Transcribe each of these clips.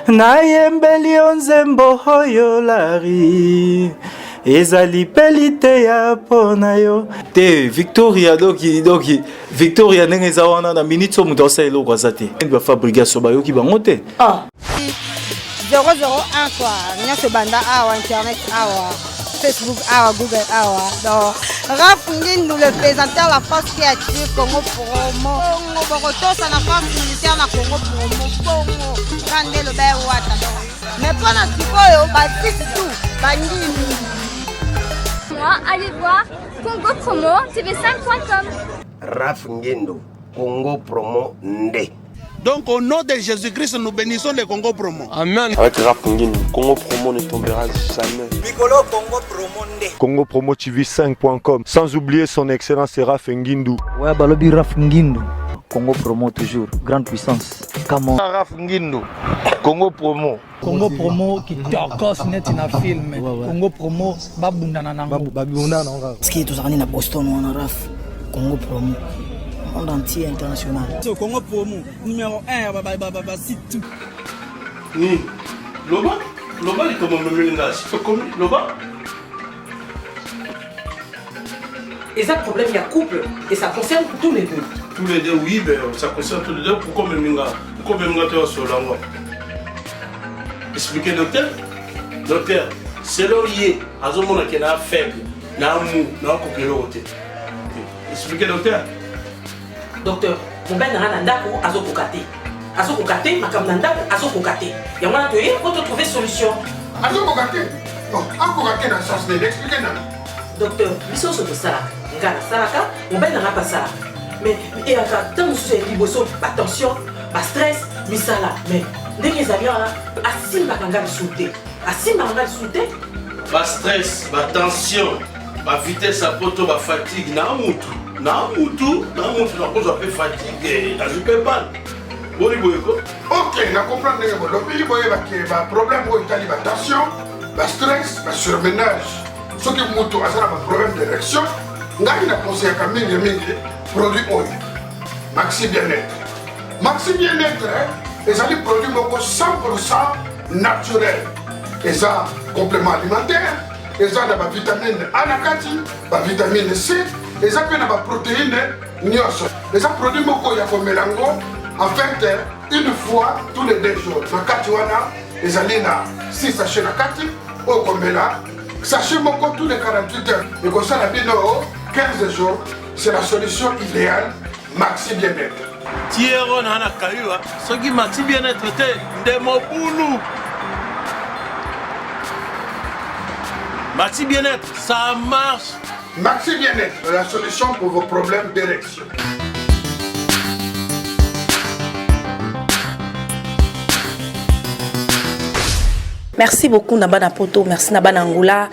Nayembeli yo nzembo oyo lari ezali mpe liteya mpo na yo te victoria doki doki victoria ndenge eza wana na minute oyo moto asala eloko aza te bafabrigaso bayoki bango te oh. 001 quoi nyonso ebanda awa internet awa facebook awa google awa donc raf ngindu le plaisanteur la force qui attire congo promo bongo bokotosa na force militaire na congo promo bongo nga nde loba ya wata donc mais mpo na sikoyo basisi tout bandimi Moi, allez voir Congo Promo TV5.com. Raf Ngindu, Congo Promo Nde. Donc au nom de Jésus-Christ, nous bénissons le Congo Promo. Amen. Avec Raf Ngindu, Congo Promo ne tombera jamais. Mikolo Congo Promo nde. Congo Promo TV 5.com. Sans oublier son excellence Raf Ngindu. Ouais, balobi Raf Ngindu. Congo Promo toujours, grande puissance. Come on. Raf Ngindu, Congo Promo. Congo Promo kitokos neti na film. Congo Promo babundana nango. Babundana nango kaka. Parce que tozalaka na Boston wana Raf. Congo Promo. Monde entier international. So Congo Promo numéro 1 ya ba ba ba, ba site tout. Ni loba loba likambo omemeli nga sokomi loba eza problème ya couple et ça concerne tous les deux. Tous les deux, oui, mais ça concerne tous les deux. Pourquoi même nga Pourquoi même nga to solo Expliquez docteur. Docteur, selon ye azomona ke na faible, na mou, na koka eloko te. Expliquez docteur. Docteur, mobali na nga na ndako azokoka te. Azokoka te, makambo na ndako azokoka te. Yango wana toye po to trouver solution. Azokoka te? Oh, akoka te na sens nini? Expliquez nanu. Docteur, biso nyonso tosalaka. Nga nasalaka, mobali na nga mpe asalaka. Mais eyaka ntango mosusu ya liboso ba tension, ba stress, misala. Mais ndenge ezali wana asimbaka nga lisusu te. Asimbaka nga lisusu te. Ba stress, ba tension, ba vitesse ya poto, ba fatigue na mutu. Na mutu, na mutu nakozwa mpe fatigue, nazwi mpe panne. Boni boye ko? Ok, na comprendre ndenge bolobi, boyeba ke ba problème oyo etali ba tension, ba stress, ba surmenage. Soki mutu aza na ba problème d'érection, ngai na conseillaka mingi mingi produit oyo Maxi Bien-être. Maxi Bien-être ezali produit moko 100% naturel. Eza complément alimentaire, eza na ba vitamine A na kati, ba vitamine C, eza mpe na ba protéine nyonso. Eza produit moko ya komela yango en fait une fois tous les 2 jours. Na kati wana ezali na 6 sachets na kati oyo komela sachet moko tous les 48 heures ekosala bino 15 jours. C'est la solution idéale Maxi Bien-être. Tiero na na kayua soki Maxi Bien-être te nde mobulu. Maxi Bien-être, ça marche. Maxi Bien-être, la solution pour vos problèmes d'érection. Merci beaucoup na bana poto, merci na bana Angola,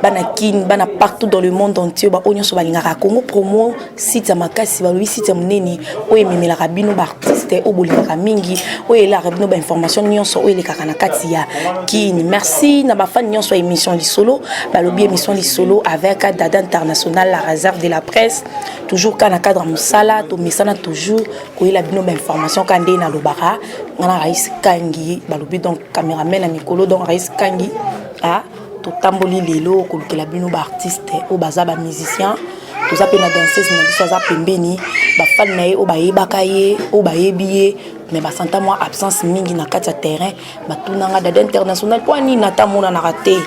bana Kin, bana partout dans le monde entier ba oyo nyonso balingaka Congo promo site ya makasi balobi site ya monene oyo ememelaka bino ba artiste oyo bolingaka mingi oyo elaka bino ba information nyonso oyo elekaka na kati ya Kin. Merci na ba fan nyonso ya émission Lisolo, balobi émission Lisolo avec Dada International la réserve de la presse, toujours ka na cadre mosala tomesana toujours koyela bino ba information ka nde nalobaka nga na Raïs Kangi balobi donc cameraman na mikolo donc Raïs Kangi ah totamboli lelo kolukela bino ba artiste oyo baza ba musicien toza mpe na danseuse na biso aza pembeni bafani na ye oyo bayebaka ye oyo bayebi ye mais basanta mwa absence mingi na kati ya terrain batunanga dada international mpo nini ata amonanaka te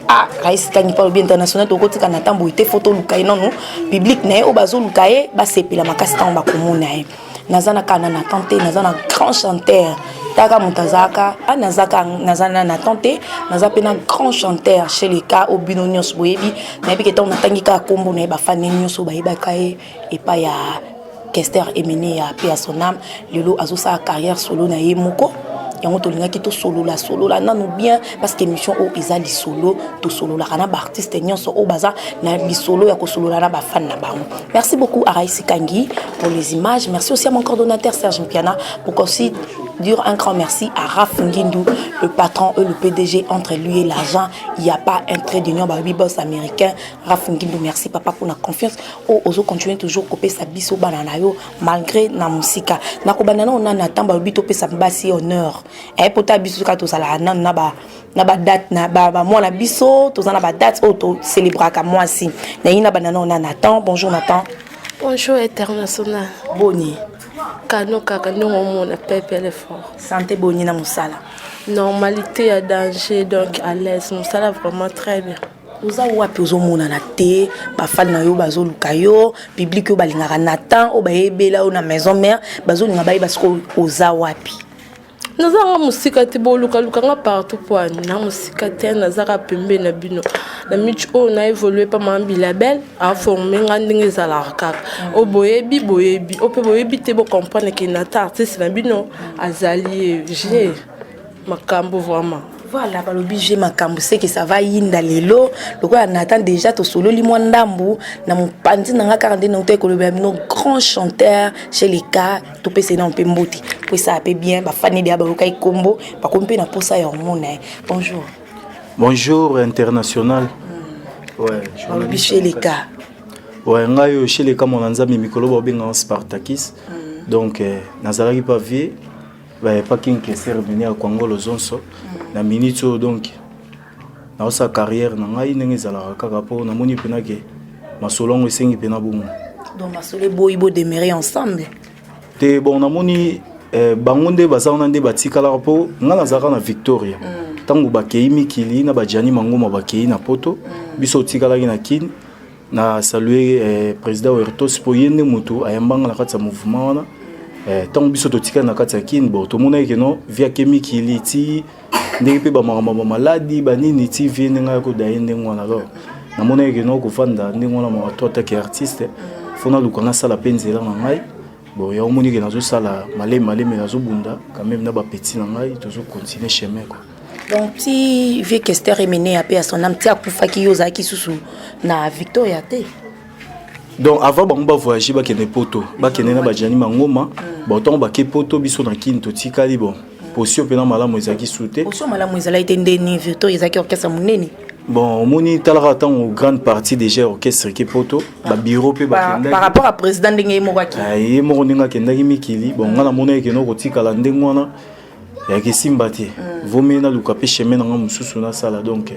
ah Raïs Kangi mpo alobi international tokotika na ntambo te fo toluka ye nanu public na ye oyo bazoluka ye basepela makasi ntango bakomona ye naza na kaka na Nathan te naza na grand chanteur taka moto azalaka naza na Nathan te naza mpe na grand chanteur chez le cas oyo bino nyonso boyebi nayebi ke ntango natangi kaka nkombo na ye bafani nyonso bayebaka ye epai ya Kester Emeneya pe ya son âme lelo azosala carrière solo na ye moko yango tolingaki tosolola solola nanu bien parce que émission oyo eza lisolo tosololaka na baartiste nyonso oyo baza na lisolo ya kosolola na bafan na bango. Merci beaucoup à Raïs Kangi pour les images, merci aussi à mon coordonnateur Serge Mpiana pour aussi Dire un grand merci à Raph Ngindu, le patron et le PDG. Entre lui et l'argent, il n'y a pas un trait d'union. Bah, boss américain. Raph Ngindu, merci papa pour la confiance. Oh, ozo continuer toujours kopesa biso bana na yo malgré na musika. Na kobanda na ona na tamba bito pesa basi honneur. Eh pota biso ka tozala na na ba na ba date na ba ba mwana biso toza na ba date oyo to célébraka mwasi. Na yina banda na ona Nathan. Bonjour Nathan. Bonjour international. Boni. Kano kaka ndenge omona pepele fort. Santé boni na mosala. Normalité ya danger donc à l'aise mosala vraiment très bien. Oza wapi ozomonana te bafani na yo bazoluka yo public oyo balingaka Nathan oyo bayebela yo na maison mère bazolinga bayeba sikoyo oza wapi. Naza nga mosika te bolukaluka nga partout po na mosika te nazaka pembeni na bino na mici oyo na évolue pa mama Bilabel aforme nga ndenge ezalaka kaka oyo boyebi boyebi oyo mpe boyebi te bocomprendre ke nata artiste na bino azali ye makambo vraiment. Voilà, balobi je makambo c'est que ça va yinda lelo lokola Nathan déjà tosololi mwa ndambu na mopanzi na nga kaka nde nauta kolobela bino grand chanteur chez les cas topesa ye nano mpe mbote po esala mpe bien bafani deya bayokaki nkombo bakomi mpe na posa ya omona ye. Bonjour. Bonjour international. Ouais, balobi chez les cas. Ouais, ngai oyo chez les cas mwana nzambe mikolo babengaka Spartakis. Donc nazalaki pa vie pa King Kester mene ya Kwangolo zonso na minute oyo donc naosala carrière na ngai ndenge ezalaka kaka mpo namoni mpena ke masolo yango esengi mpena bongo. Donc masolo eboyi bodemere ensemble te. Bon, namoni bango nde baza wana nde batikalaka mpo ngai nazalaka na Victoria ntango bakei mikili na bajani mangoma bakei na poto biso otikalaki na Kini. Na salue président Wertos mpo ye nde moto ayambanga na kati ya mouvement wana. Ntango biso totikali na kati ya Kini, bon, tomonaki keno vi ake mikili ti ndenge mpe bamakambo ya bamaladi banini ti vie ndenge aya koda ye ndenge wana. Alors namonaki keno kovanda ndenge wana mawa to atake artiste fo naluka nasala mpe nzela na ngai. Bon, ya omoni ke nazosala malemi malemi, nazobunda quand même na bapeti na ngai, tozocontinue chemin quoi. Donc ti vieux Kester Emene ape ya son âme ti akufaki, yo ozalaki susu na Victoria te? Donc avant bango bavoyage bakende poto, bakende na bajani mangoma, bon, ntango bake poto biso na Kini totikali. Bon, position mpena malamu ezalaki su te. Position malamu ezalaki te ndeni? Victoria ezalaki orchestre monene. Bon, omoni talaka ntango grande partie déjà orchestre ke poto, babiro mpe bakendaki par rapport à président ndenge ye moko aki ye moko ndenge akendaki mikili. Bon, nga namonaki kende kotikala ndenge wana eyaki esimba te, vomi naluka mpe chemin na nga mosusu nasala. Donc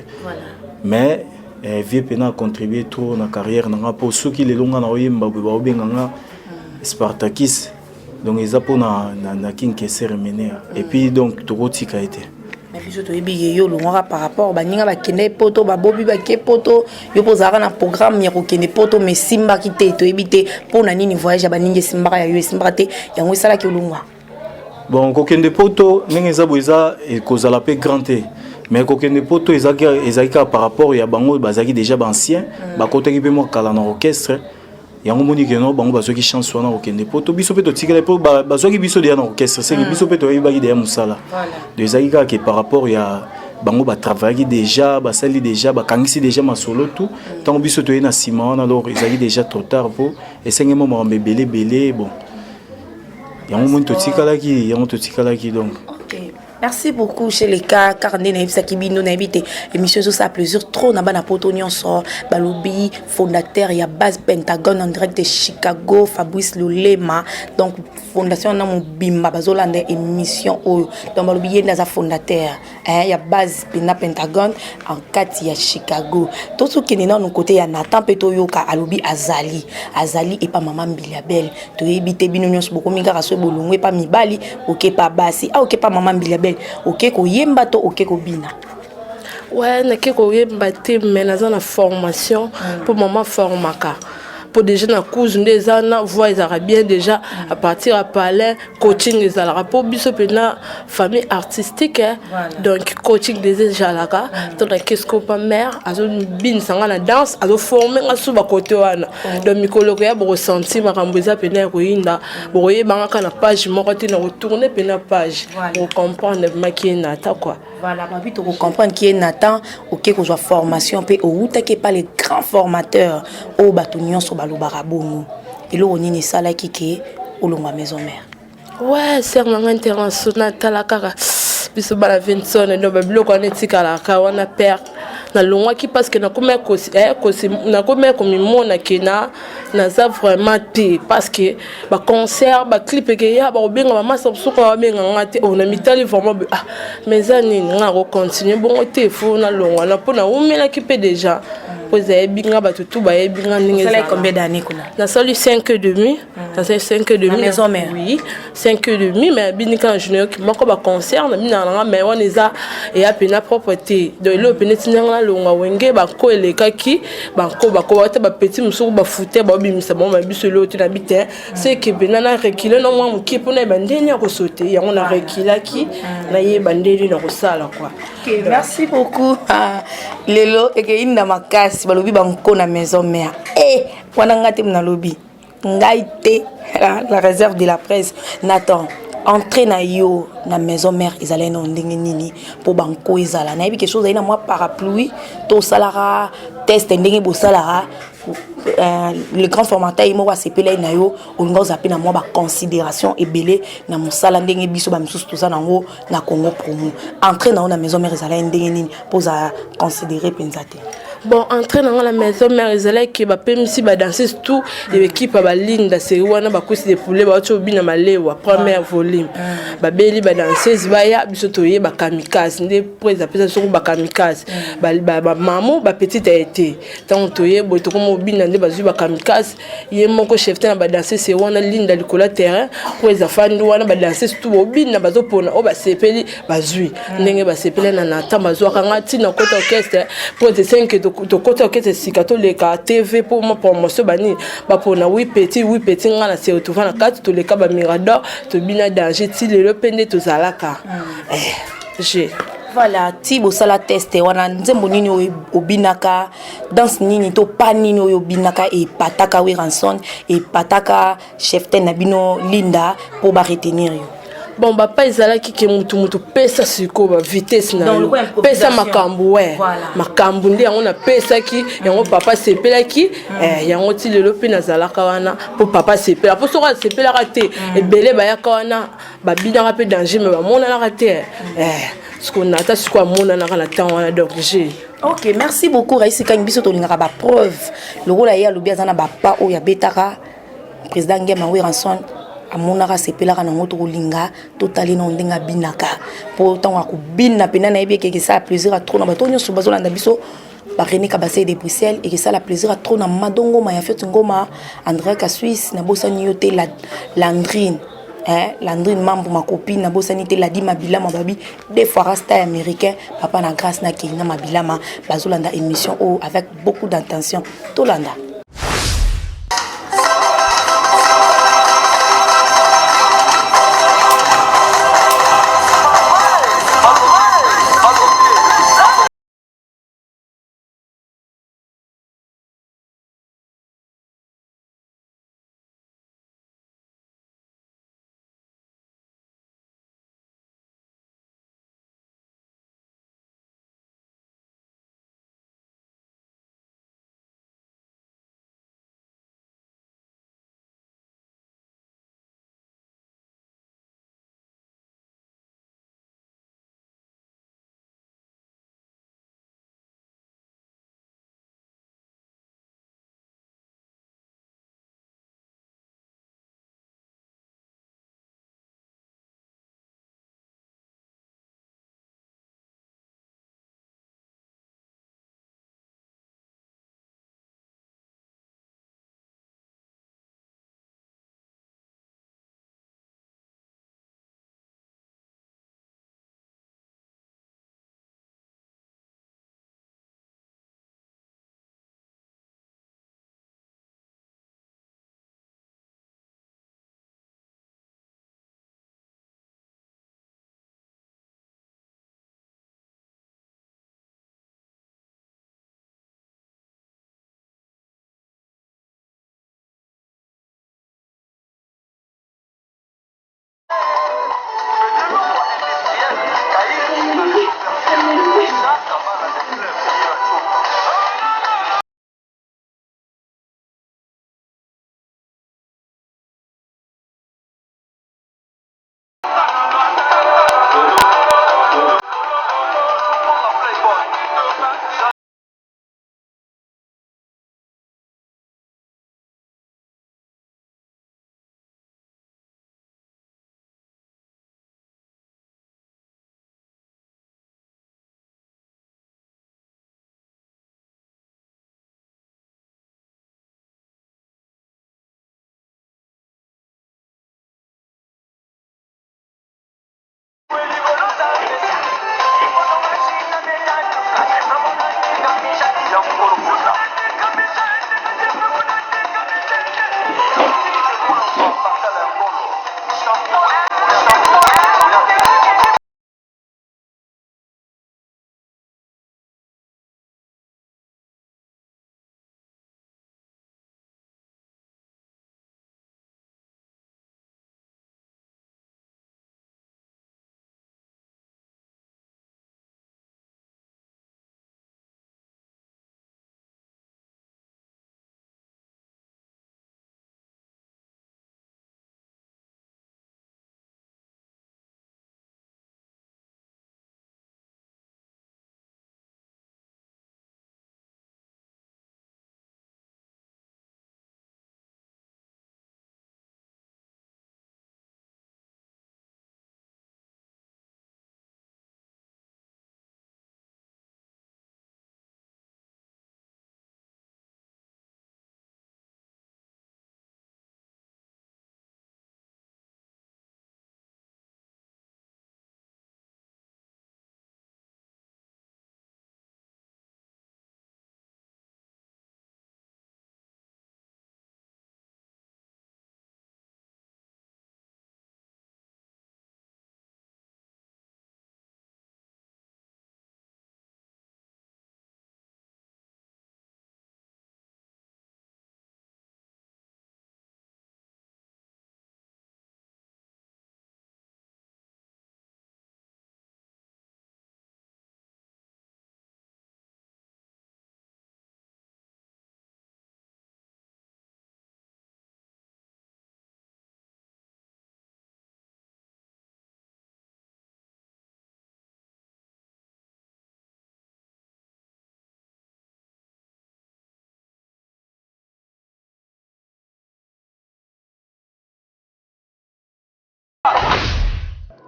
mais vieux mpena acontribue trop na carrière na nga mpo soki lelo nga na oyemba boye baobenga nga Spartakis, donc eza mpo na King Kester Emeneya et puis donc tokotika ye te. Mais biso toyebi ye yo olongwaka par rapport baninga bakende poto, babobi bake poto, yo mpo ozalaka na programme ya kokende poto mais esimbaki te. Toyebi te mpo na nini voyage ya baninga esimbaka, ya yo esimbaka te, yango esalaki olongwa. Bon, kokende poto ndenge eza boye eza ekozala mpe grand te, mais kokende poto ezalaki kaka par rapport ya bango bazalaki déjà baancien, bakotaki mpe mwa kala na orchestre. Yango moni keno bango bazwaki chance wana kokende poto, biso mpe totikali mpo bazwaki biso deya na orchestre seke biso mpe toyebaki deya mosala. Donc ezalaki kaka ke par rapport ya bango batravaillaki déjà, basali déjà, bakangisi déjà masolo tout. Ntango biso toye na nsima wana, alors ezalaki déjà trop tard mpo esengeli mwa makambo ebele ebele. Bon, yango moni totikalaki, yango totikalaki donc. Okay. Merci beaucoup chez les cas car nde nayebisaki bino nayebi te émission ezosala plaisir trop na bana poto nyonso. Balobi fondateur ya base Pentagone en direct de Chicago, Fabrice Lolema. Donc fondation wana mobimba bazolanda émission oyo. Donc balobi ye nde aza fondateur ya base mpena Pentagone en kati ya Chicago. Tozokende nanu kote ya Nathan mpe toyoka alobi azali epa mama Mbilia Bel. Toyebi te bino nyonso bokomi kaka soki bolongo epa mibali oke pa basi a oke pa mama Mbilia Bel, oke koyemba to oke kobina? Ouais, nake koyemba te mais naza na formation mpo mama formaka mpo déjà na kuzu nde eza na voix ezalaka bien déjà à partir ya palais coaching ezalaka mpo biso mpena famille artistique eh. Donc coaching déjà ezalaka to na keskopa mare azobinisa nga na danse, azoforme nga so bakote wana. Donc mikolo koya bokosentir makambo eza mpena ya koyinda, bokoyebanga kaka na page moko te na kotourne mpena page, bokocomprendre maki ye nata quoi. Voilà, babi tokocomprendre ki ye Nathan oke kozwa formation mpe owutaki epa le grand formateur oyo bato nyonso balobaka bongo. Eloko nini esalaki ke olongwa maison mère? Ouais, sœur na nga international, tala kaka biso bana Vinson, donc babiloko wana etikalaka wana père. Nalongwaki parce que nakomaki komimona ke na naza vraiment te, parce que baconcert, baclip ekeya, bakobenga bamasa mosuku, babenga nga te. Oh, na mitali vraiment, ah, mais eza nini? Nga nakocontinue bongo te, fo nalongwa na mpo nawumelaki mpe déjà, mpo ezayebi nga, bato tu bayebi nga ndenge. Osalaki combien d'années kuna? Nasali 5 et demi, nasali 5 et demi. Na maison mère? Oui, 5 et demi, mais bini kaka junior moko, baconcert na binaka nanga, mais wana eza eya pena propre te. Donc eloko pene etindanga nalongwa Wenge, banko elekaki, banko bako bata bapeti mosuku bafute baobimisa bango babiso eloko te na bi te, seke pena na rekile na mwa mokie mpo nayeba ndeni ya kosote yango. Na rekilaki, nayeba ndeni na kosala quoi. Ok, merci beaucoup. Ah, lelo ekeyinda makasi, balobi banko na maison mère. Eh, wana nga te nalobi. Ngai te, la réserve de la presse. Nathan, entrée na yo na maison mère ezalaki na ndenge nini mpo banko ezala? Nayebi quelque chose ezali na mwa parapluie to osalaka test ndenge bosalaka, le grand formateur ye moko asepelai na yo, olinga ozala mpe na mwa baconsidération ebele na mosala ndenge biso bamisusu toza nango na Congo Promo. Entrée na yo na maison mère ezalaki ndenge nini mpo ozala considéré mpenza te? Bon, entrée na nga na maison mère ezalaki bapemisi badanseuse tout équipe ya balinda série wana, bakwisi de poulet, bauti obina malewa première volume, babeli badanseuse baya, biso toye bakamikaze nde po eza apesa soko bakamikaze, bamamo bapetite aye te. Ntango toye boye, tokoma obina nde bazwi bakamikaze, ye moko chef te na badanseuse wana, Linda likolo ya terrain po eza fandi wana, badanseuse tu bobina, bazopona oyo basepeli, bazwi ndenge basepeli na Natan, bazwaka nga ntina kota orchestre po ete 5 tokota orchestre sika, toleka TV mpo ma promotion banini, bapona wi petit, wi petit, nga na se retrouva na kati, toleka bamirador, tobina danger ti lelo mpe nde tozalaka g. Voilà, ti bosala test wana, nzembo nini oyo obinaka, danse nini to pa nini oyo obinaka epataka Werrason, epataka chef ten na bino Linda mpo baretenir yo? Bon, bapa ezalaki ke mutu pesa sikoyo bavitesse na yo, pesa makambo we makambo nde yango napesaki yango, papa asepelaki yango ti lelo mpe nazalaka wana mpo papa asepela, mpo soki asepelaka te, ebele bayaka wana babinaka mpe danger, me bamonanaka te. Sikoyo nata sikoyo amonanaka na ntango wana, donc g. Ok, merci beaucoup Raisi Kangi. Biso tolingaka bapreuve lokola ye alobi aza na bapa oyo abetaka président Ngema Werrason amonaka, asepelaka nango. Tokolinga totali nango ndenge abinaka, mpo ntango akobina mpena nayebi ekeke esala plaisir a trop na bato nyonso bazolanda biso, barené Kabasele de Bruxelles, ekesala plaisir a trop na Mado Ngoma ya Fete Ngoma, Andrea Kasuisse, nabosani yo te, Landrine, hein, Landrine Mambo, ma copine, nabosani te Ladi Mabilama, babi deux fois rasta américain, papa na Grâce na Keina Mabilama, bazolanda émission oyo avec beaucoup d'intention. Tolanda.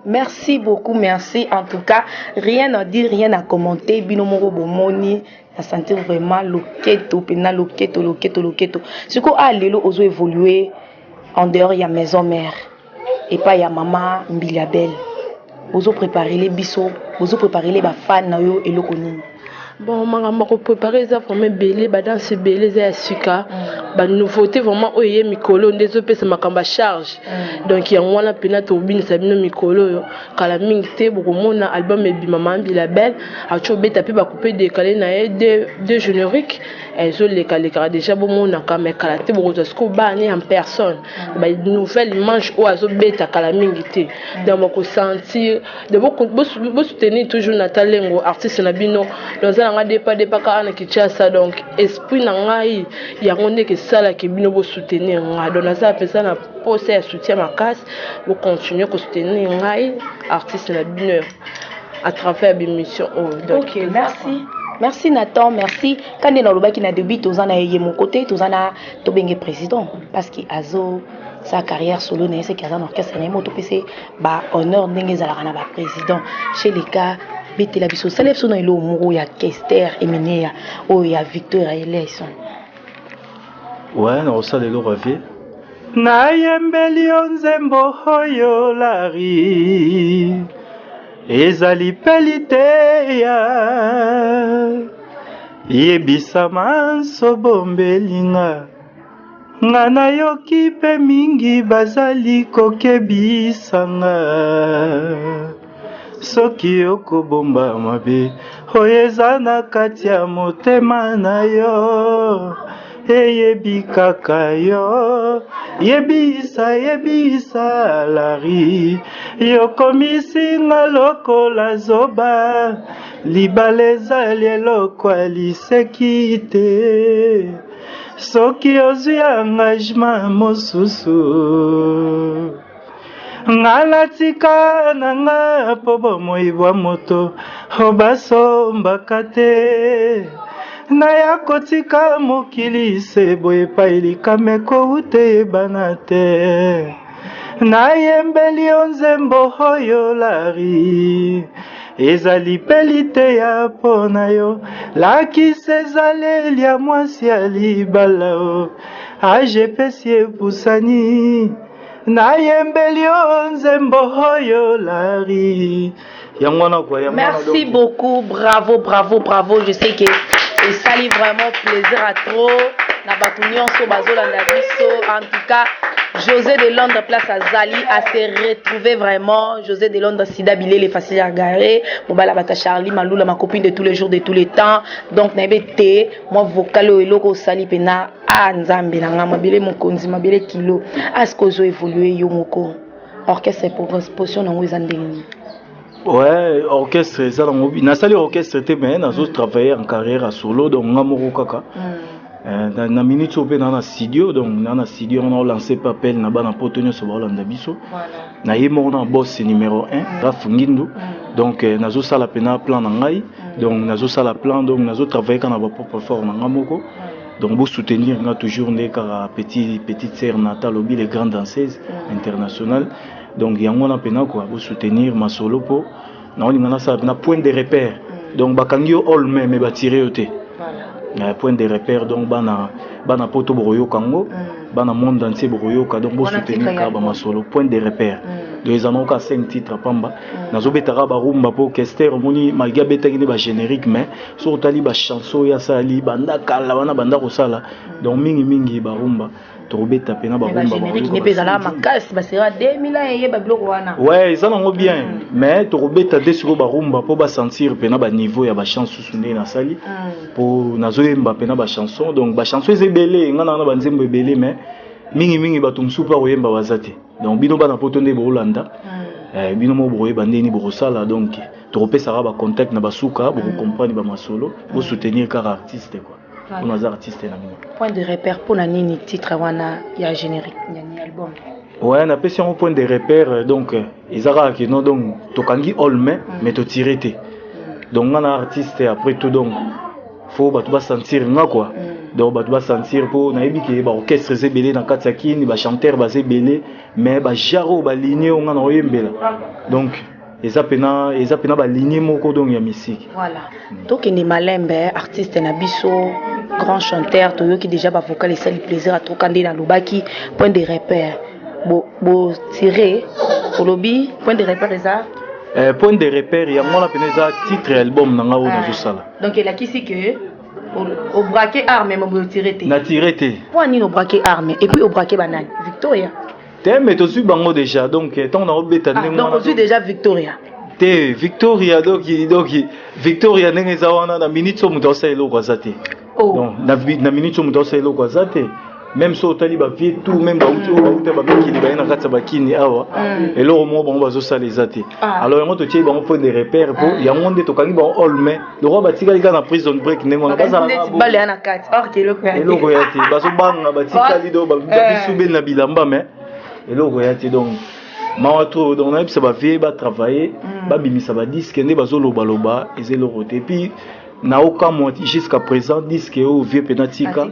Merci beaucoup, merci. En tout cas, rien à dire, rien à commenter. Bino moko bomoni, na sentir vraiment loketo, pena loketo, loketo, loketo. Siko a lelo ozo évoluer en dehors ya maison mère. Et pas ya maman Mbilia Belle. Ozo préparer les biso, ozo préparer les ba fans na yo eloko nini. Bon, makambo ya koprépare eza vraiment ebele, badanse ebele eza ya sika, banouveauté vraiment oyo eye mikolo nde ezopesa makambo ya charge. Donc yango wana mpena tobinisa bino mikolo oyo kala mingi te, bokomona album ebima. Mambila Belle ati obeta mpe bacoupe décalé na ye deux générique ezolekalekaka déjà, bomonaka, mais kala te bokozwa sikoyo bana en personne, banouvelle image oyo azobeta kala mingi te. Donc bokosentir, bosoutenir toujours Nathan Lengo, artiste na bino. Donc eza na ngai depa depa kaka na Kinshasa, donc esprit na ngai yango ndenge esalaki bino bosoutenir ngai. Donc naza mpenza na posa ya soutien makasi, bocontinue kosoutenir ngai, artiste na bino, à travers bémission oyo. Donc ok, merci. Merci Nathan, merci. Quand on alobaki na début, toza na ye moko te, toza na tobenge président parce que azo sa carrière solo na ye, seki aza na orchestre na ye moto pese ba honneur ndenge ezalaka na ba président. Chez les cas betela biso, sala biso na eloko moko ya Kester Emeneya oyo ya Victor Eleison. Ouais, nakosala eloko ya vie. Nayembeli yo nzembo oyo lari ezali mpe liteya, yebisa manso bombelinga nga nayoki mpe mingi bazali kokebisanga soki okobomba mabe oyo eza na kati ya motema na yo, eyebi kaka yo. Yebisa, yebisa lari, yokomisinga lokola zoba, libala ezali eloko ya liseki te. Soki ozwi engagement mosusu, nga natika na nga, mpo bomoi bwa moto basombaka te. Naya kotika mokili se boye, epai likama ekouta eyebana te. Nayembeli yo nzembo oyo lari ezali mpe liteya mpo na yo, lakisa ezaleli ya mwasi ya libala o age epesi epusani. Nayembeli yo nzembo oyo lari yango wana kwa yango wana. Merci donc. Beaucoup, bravo, bravo, bravo. Je sais que esali vraiment plaisir à trop na bato nyonso bazolanda biso. En tout cas, José de Londres, place Azali, à se retrouver vraiment. José de Londres, Sida Bilele, facile à garer. Mobala Bata Charlie, Maloula, ma copine de tous les jours, de tous les temps. Donc, nayebi te, moi, vocal eloko osali pena, ah, Nzambe, na nga, mabele mokonzi, mabele kilo. Est-ce que ozo évoluer yo moko? Orchestre position nango eza ndenge nini? Ouais, orchestre eza nango, nasali orchestre te, mais nazo travailler en carrière ya solo, donc nga moko kaka. Na minute oyo mpe naa na studio, donc naa na studio wana olance mpe appel na bana poto nyonso baolanda biso. Na ye moko na boss numéro 1 Raf Ngindu. Donc nazosala mpena plan na ngai, donc nazosala plan, donc nazotravaille kaka na bapropre fort na nga moko. Donc bosoutenir nga toujours nde kaka petit petite sœur Nata Lobi, les grandes danseuses internationales. Donc yango wana mpena quoi, bosoutenir masolo mpo naolinga nasala mpena point de repère. Donc bakangi yo all main, mais batire yo te. Point de repère, donc bana bana poto bokoyoka yango, bana monde entier bokoyoka. Donc bosoutenir kaka bamasolo point de repère. Donc eza nango kaka 5 titres pamba, nazobetaka barumba mpo Kester omoni malgré abetaki nde bagénérique, mais soki otali bachanson oyo asali banda kala wana banda kosala, donc mingimingi barumba tokobeta mpena barumba. Bagénérique nde mpe ezalaka makasi, basera 2000 ans eyeba biloko wana. Ouais, eza nango bien, mais tokobeta nde sikoyo barumba mpo basentir mpena baniveau ya bachance susu ndenge nasali mpo nazoyemba mpena bachanson. Donc bachanson eza ebele, nga na banzembo ebele, mais mingimingi bato mosusu mpe akoyemba baza te. Donc bino bana poto nde bokolanda, bino moko bokoyeba ndeni bokosala. Donc tokopesaka bacontact na basuka, bokocomprendre bamasolo, bosoutenir kaka artiste quoi, mpona aza artiste na bino. Point de repère, mpona nini titre wana ya générique yani album? Ouais, napesi yango point de repère, donc eza kaka ke non, donc tokangi all main, mais totire te. Donc nga na artiste après tout, donc faut bato basentir nga quoi. Donc bato basentir, mpo nayebi ke baorchestre eza ebele na kati ya Kini, bachanteur baza ebele, mais bagenre oyo, baligne oyo nga na oyembela, donc eza pena baligne moko donc ya misiki. Voilà, tokende malembe. Artiste na biso, grand chanteur, toyoki déjà bavocal, esali plaisir atoka. Nde nalobaki point de repère, botire olobi point de repère eza? Point de repère, yango wana pena eza titre ya album na nga oyo nazosala. Donc elakisi ke obraquer arme, mais botirer te? Natirer te. Mpo nini obraquer arme et puis obraquer banani? Victoria? Te, mais tozwi bango déjà. Donc ntango naobeta ndenge Donc ozwi déjà Victoria? Te, Victoria, donc Victoria ndenge eza wana, na minute oyo moto aosala eloko aza te. Donc na minute oyo moto aosala eloko aza te. Même so otali bavieux tout, même bauti oyo bauta bamikili, baye na kati ya bakini awa, eloko moko bango bazosala eza te. Alors yango totiei bango point de repère, mpo yango nde tokangi bango all, mais lokwa batikali kaka na prison break ndenge wana bazalaka. Eloko ya te, bazobanga, batikali do babisubeli na bilamba, mais eloko ya te. Donc mawa trop. Donc nayebisa bavieux batravailler, babimisa badisque. Nde bazolobaloba eza eloko te. Puis naokamwa, jusqu'à présent disque oyo vieux mpena tika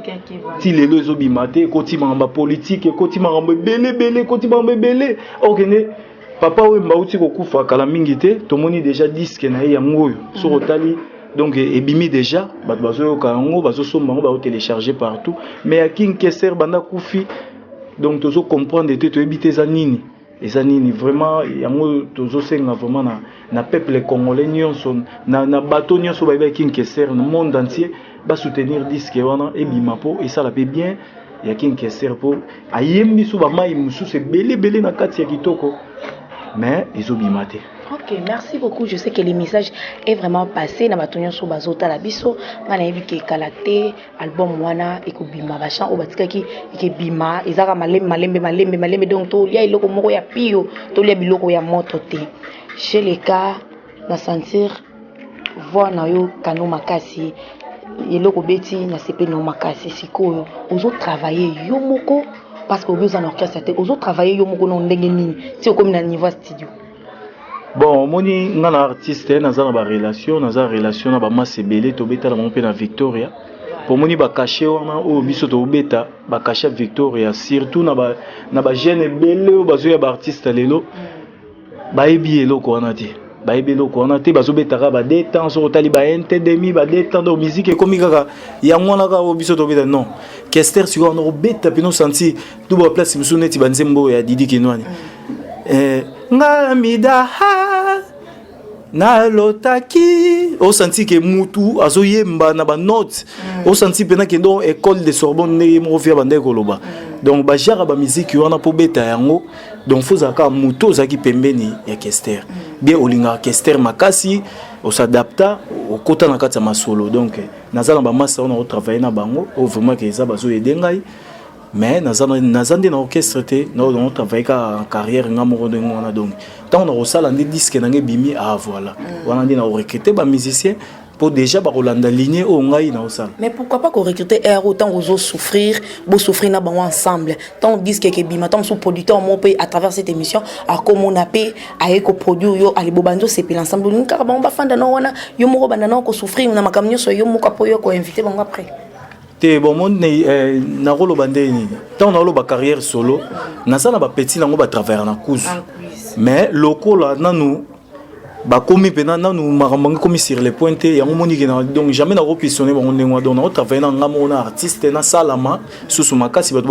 ti lelo ezobima te. Ekoti makambo ya politike, ekoti makambo ebele ebele, ekoti makambo ebele. Okende papa oyo bauti kokufa kala mingi te, tomoni déjà disque na ye yango oyo. Soki otali, donc ebimi déjà, bato bazoyoka yango, bazosomba yango, bazotélécharger partout. Mais ya King Kester, banda kufi, donc tozocomprendre te, toyebi te eza nini, eza nini vraiment. Yango tozosenga vraiment na peuple congolais nyonso, na bato nyonso bayebi King Kester na monde entier, basoutenir disque wana ebima, mpo esala mpe bien ya King Kester, mpo ayembi so bamai mosusu ebele ebele na kati ya kitoko, mais ezobima te. Ok, merci beaucoup. Je sais que le message est vraiment passé na bato nyonso bazotala biso. Nga nayebi ke ekala te, album wana ekobima, bachant oyo batikaki ekebima. Ezaka malembe malembe malembe malembe. Donc tolia eloko moko ya pio, tolia biloko ya moto te. Chez le cas na sentir voix na yo kano makasi, eloko obeti na sepeli na yo makasi. Sikoyo ozotravailler yo moko, parce que obi oza na orchestre te, ozotravailler yo moko no ndenge nini ti okomi na niveau ya studio? Bon, omoni, nga na artiste, naza na barelation, naza relation na bamasi ebele, tobetala bango mpe na Victoria. Po omoni bacachet wana oyo biso tobeta, bacachet ya Victoria, surtout na bajeune ebele oyo bazoya baartiste lelo, bayebi eloko wana te, bayebi eloko wana te. Bazobetaka ba deux temps, soki otali ba un demi, ba deux temps. Donc musique ekomi kaka yango wana kaka oyo biso tobeta. Non, Kester sikoyo wana kobeta mpena osanti tu baplace mosusu neti banzembo oyo ya Didi Kinwani, nga mida nalotaki, osanti ke mutu azoyemba na banote, osanti mpena ke donc école de Sorbonne, ndenge moko fia bandeki koloba. Donc bagenre bamiziki wana, mpo beta yango, donc fo ozala kaka motu ozalaki pembeni ya Kester bien, olingaka Kester makasi, os'adapter, okota na kati ya masolo. Donc naza na bamasa oyo nakotravailler na bango, oyo vraiment ke eza bazoaider ngai, mais naza nde na orchestre te, naotravailler kaka carrière nga moko ndenge wana. Donc ntango nakosala nde disque na nga ebimi, ah voilà, wana nde nakorecruter bamusicien, mpo déjà bakolanda ligne oyo ngai naosala. Mais pourquoi pas korecruter air oyo ntango ozosouffrir, bosouffrir na bango ensemble? Ntango disque ekebima, ntango mosusu producteur moko mpe à travers cette émission akomona mpe aye koproduire yo, ali bobandi osepela ensemble. Olingi kaka bango bafanda na wana, yo moko banda na kosouffrir na makambo nyonso yo moko, apo yo koinviter bango après? Te, bon, moni nakoloba nde nini? Ntango nakoloba carrière solo, naza na bapeti nango batravailler na kuzu, mais lokola nanu bakomi mpena nanu makambo yango ekomi sur le point te, yango moniki na donc jamais nakopisonne bango ndenge wana. Donc nakotravailler na nga moko na artiste, nasalama susu makasi, bato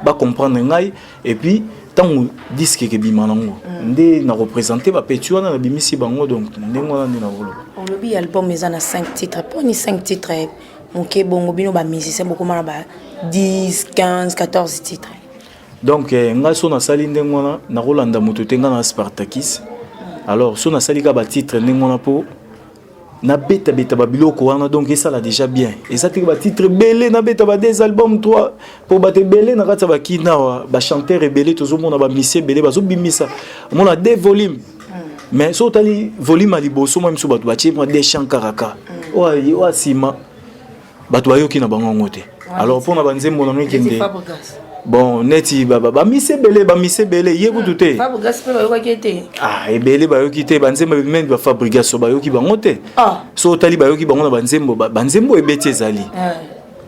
bacomprendre ngai. Et puis ntango disque ekebima nango nde nakoprésenter bapeti wana, nabimisi bango. Donc ndenge wana nde nakoloba. Olobi album eza na 5 titres. Mponi 5 titres moke bongo? Bino bamusicien bokoma na ba 10, 15, 14 titres. Donc ngai so nasali ndenge wana, nakolanda moto te. Ngai na Spartakis. Alors so nasali kaka batitre ndenge wana mpo nabetabeta babiloko wana, donc esala déjà bien. Eza teke batitre ebele, nabeta ba deux album, 3, mpo bato ebele na kati ya bakina awa, bachanteur ebele, tozomona bamisie ebele bazobimisa, omona deux volume. Mais so otali volume ya liboso, mwa miso bato batie mwa deux chant karaka, oyo nsima bato bayoki na bango yango te. Alors mpona banzembo nango ekende bon, neti bamisi ebele, bamisi ebele ye kutu te. Ah, ebele bayoki te banzembo meme. Bafabrigas bayoki bango te. So otali, bayoki bango na banzembo, banzembo ebeti ezali.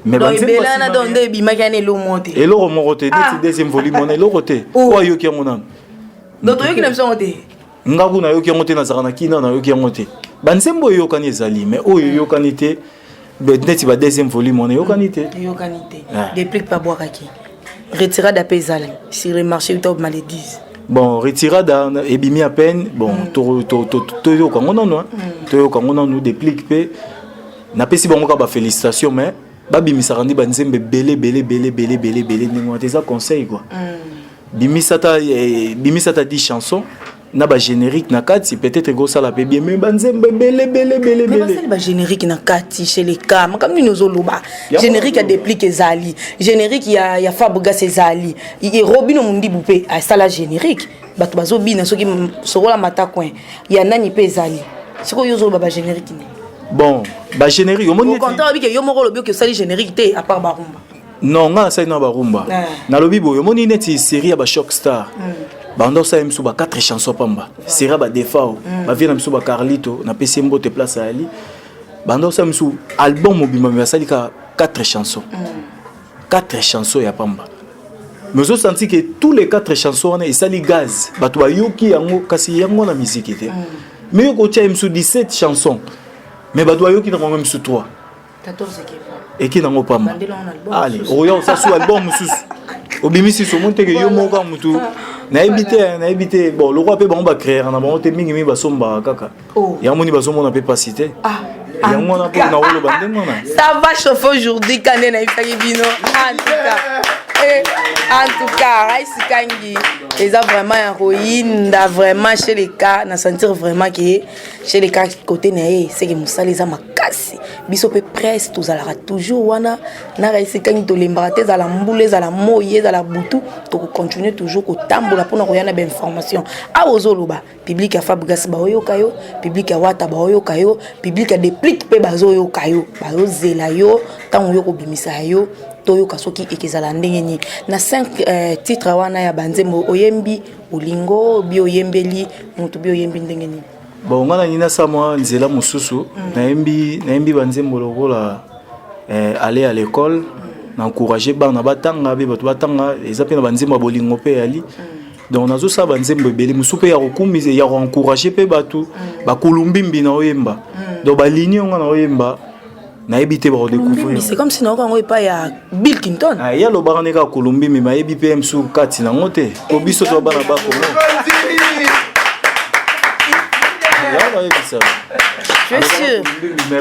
Mais Donc ebele wana donc nde ebimaki wana eloko moko te. Eloko moko te neti ah. deuxième volume wana eloko te. Oh. Oyo ayoki yango nanu. Donc toyoki na biso yango te. Nga kuna nayoki yango te nazalaka na kina nayoki yango te. Banzembo eyokani ezali mais oyo eyokani te neti ba deuxième volume wana eyokani te. Eyokani te. Ah. Déplique pa bwakaki. Retirada mpe ezali sur le marché uta obima le 10. Bon, retirada ebimi à peine bon toyoka yango nanu toyoka yango nanu déplique mpe napesi bango kaka bafélicitation mais babimisaka nde banzembe ebele ebele ebele ebele ebele ebele ndenge wana te eza conseil quoi mm. bimisa ata eh, bimisa ata 10 chansons na bagénérique na kati peut-être ekosala mpe bien mais banzembe ebele ebele ebele ebele basali bagénérique na kati chez les cas makambo nini ozoloba générique ya déplique ezali générique ya, ya fabregas ezali robino mundibu mpe asala générique bato bazobina soki sokola mata coin ya nani mpe ezali sikoyo yo ozoloba bagénérique nini bon bagénérique omoni contraire oyebi ke yo moko olobi oke osali générique te à part barumba non nga nasali na barumba eh. nalobi boye omoni neti série ya bachoc star mm. banda osala biso ba 4 chansons pamba série ya badefao mm. bavie na biso bacarlito napesi ye mbote place ayali banda osala biso album mobimba me basali kaka 4 chansons mm. 4 chansons ya pamba mais ozo senti que tous les 4 chansons wana esali gaz bato bayoki yango kasi yango wana miziki te mm. mais yo kotia ye mosusu 17 chansons mais bato bayoki na bango mosusu 3 eke nango pamba ale okoya kosala su album mosusu obimisi so omoni teke yo moko motu nayebi te nayebi te bon lokwa mpe bango bacréera na bango te mingimingi basombaka kaka oh. yango moni bazomona mpe mpasi te ah. yango wana mpo nakoloba ndenge wana ça va chauffer aujourd'hui kande nayebisaki bino en tout cas eh, en tout cas Raïs Kangi eza vraiment ya koyinda vraiment chez les cas na sentir vraiment que chez les cas côté na ye seke mosala eza makasi biso mpe presse tozalaka toujours wana na Raïs Kangi tolembaka te ezala mbula ezala moi ezala butu tokocontinue toujours kotambola mpona koya na bainformation awa ozoloba Public ya Fabregas baoyoka yo, public ya Wata baoyoka yo, public ya Deplick pe bazoyoka yo, bazozela yo ntango yo kobimisa yo toyoka soki ekezala ndenge nini na 5 euh, titre wana ya banzembo oyembi olingo bi oyembeli moto bi oyembi ndenge nini bon nga nalingi nasala mwa nzela mosusu mm. nayembi nayembi banzembo lokola eh, aller à l'école mm. na encourager bana batanga be bato batanga eza mpe na banzembo ya bolingo mpe eyali mm. donc nazosala banzembo ebele mosusu mpe ya kokumisa ya koencourage mpe bato mm. bakulumbimbi na oyemba mm. donc balini yango na oyemba nayebi te bakodécouvrir c'est comme si nayoka yango epai ya bill clinton ah, ye alobaka nde kaka kulumbimbi mayebi mpe mosusu kati nango te po biso to bana bakongo yango nayebisa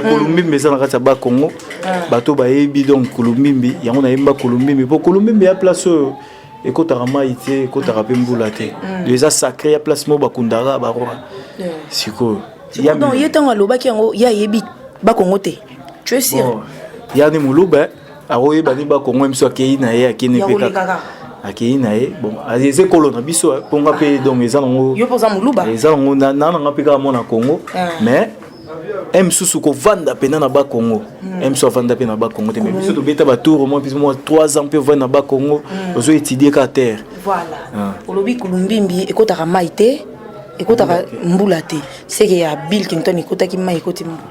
kulumbimbi eza na kati ya bakongo ah. bato bayebi donc kulumbimbi yango nayemba kulumbimbi mpo kulumbimbi ya place oyo ekotaka mai te ekotaka mpe mbula te mm. eza sacré ya place moko bakundaka baroi sikoyo donc ye ntango alobaki yango ye ayebi bakongo te tu es sûr ya ni moluba eh. akoyeba ni bakongo ye biso akei na ye akende mpe kaka akei na ye bon eza ekolo na biso mpo nga mpe donc eza nango eza nango na nanga mpe kaka mwana congo ah. mais M susu kovanda pena na ba Congo mm. M susu avanda pe na ba Congo te mais biso tobeta ba tour moi puis moi 3 ans pe ovanda na ba Congo mm. ozo étudier ka terre voilà ah. olobi kulumbimbi ekotaka mai te ekotaka mbula te seke ya Bill Clinton ekotaki mai ekoti mbula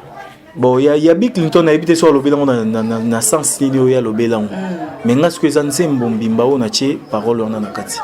bon ya, ya Bill Clinton nayebi te so alobeli yango na, na, na, na sens nini oyo alobeli yango mm. mais nga sikoyo eza nzembo mbimba oyo natie parole wana na kati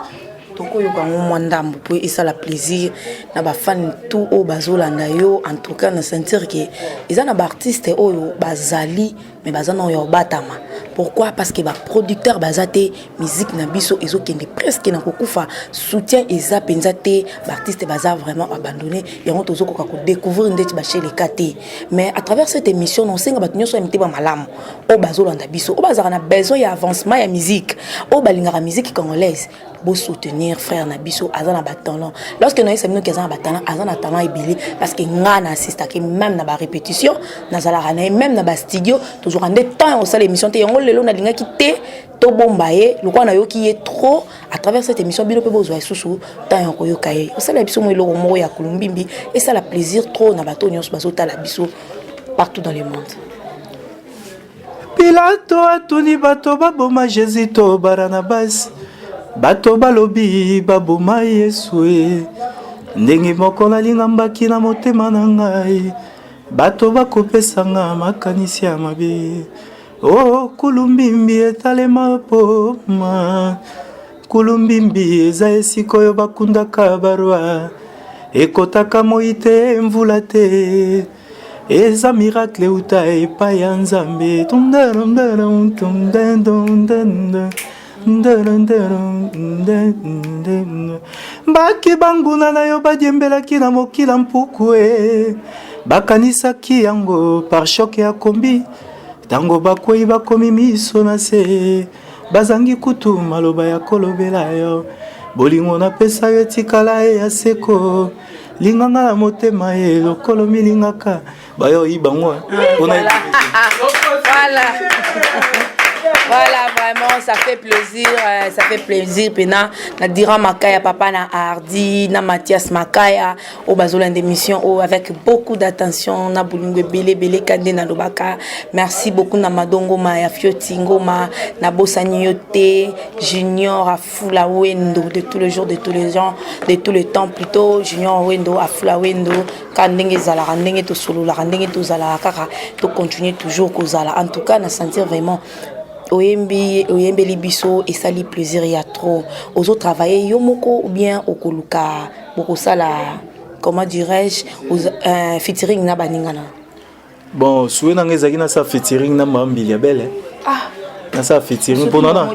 Tokoyoka yango mwa ndambo po esala plaisir na ba fan tout oyo bazolanda yo en tout cas na sentir que eza na ba artiste oyo bazali mais baza na oyo obatama pourquoi parce que ba producteur baza te musique na biso ezokende presque na kokufa soutien eza mpenza te ba artiste baza vraiment abandonné yango tozokoka kodécouvrir ndeti basheleka te mais à travers cette émission nosenga bato nyonso ya mitema malamu oyo bazolanda biso oyo bazalaka na besoin ya avancement ya musique oyo balingaka musique congolaise bo soutenir frère na biso aza na ba talent lorsque nayesa bino ke aza na ba talent aza na talent ebele parce que nga na assistaki même na ba répétition nazalaka na ye même na ba studio tozwaka nde temps ya kosala émission te yango lelo nalingaki te tobomba ye lokola nayoki ye trop à travers cette émission bino mpe bozwa lisusu temps ya koyoka ye osala biso mwa eloko moko ya kulumbimbi esala plaisir trop na bato nyonso bazotala biso partout dans le monde Pilato atuni bato baboma Jesus to Baranabas. Bato balobi baboma Yesu e. Ndenge moko nalingambaki na motema na ngai, bato bakopesa nga makanisi ya mabe. O oh, kulumbimbi etalema poma kulumbimbi eza esika oyo bakundaka barwa ekotaka moi te mvula te eza miracle euta epai ya nzambe Baki banguna na yo badiembelaki na mokila mpuku e bakanisaki yango par choc ya kombi ntango bakwei bakomi miso na se bazangi kutu maloba ya kolobela yo bolingo napesa yo etikala ye ya seko linganga na motema ye lokolo milingaka bayo oyiba ngo voilà. voilà. Voilà, vraiment, ça fait plaisir, euh, ça fait plaisir, Pena. Na Dira Makaya, papa na Hardy, na Mathias Makaya, au Bazola d'émission, oh, avec beaucoup d'attention, na Boulingwe Bele Bele Kande na Lobaka. Merci beaucoup na Madongo Ma, ya Fioti Ngoma, na Bosani Yote, Junior Afula Wendo, de tous les jours, de tous les gens, de tous les temps plutôt, Junior Wendo, Afula Wendo, kaka ndenge ezalaka ndenge tosololaka ndenge tozalaka kaka tocontinue toujours kozala en tout cas na sentir vraiment oyembi oyembeli biso esali plaisir ya trop ozo travailler yo moko ou bien okoluka bokosala comment dirais-je euh, featuring na baninga na bon souhait nanga ezalaki nasala featuring na mama mbilia bele ah. nasala featuring mpona na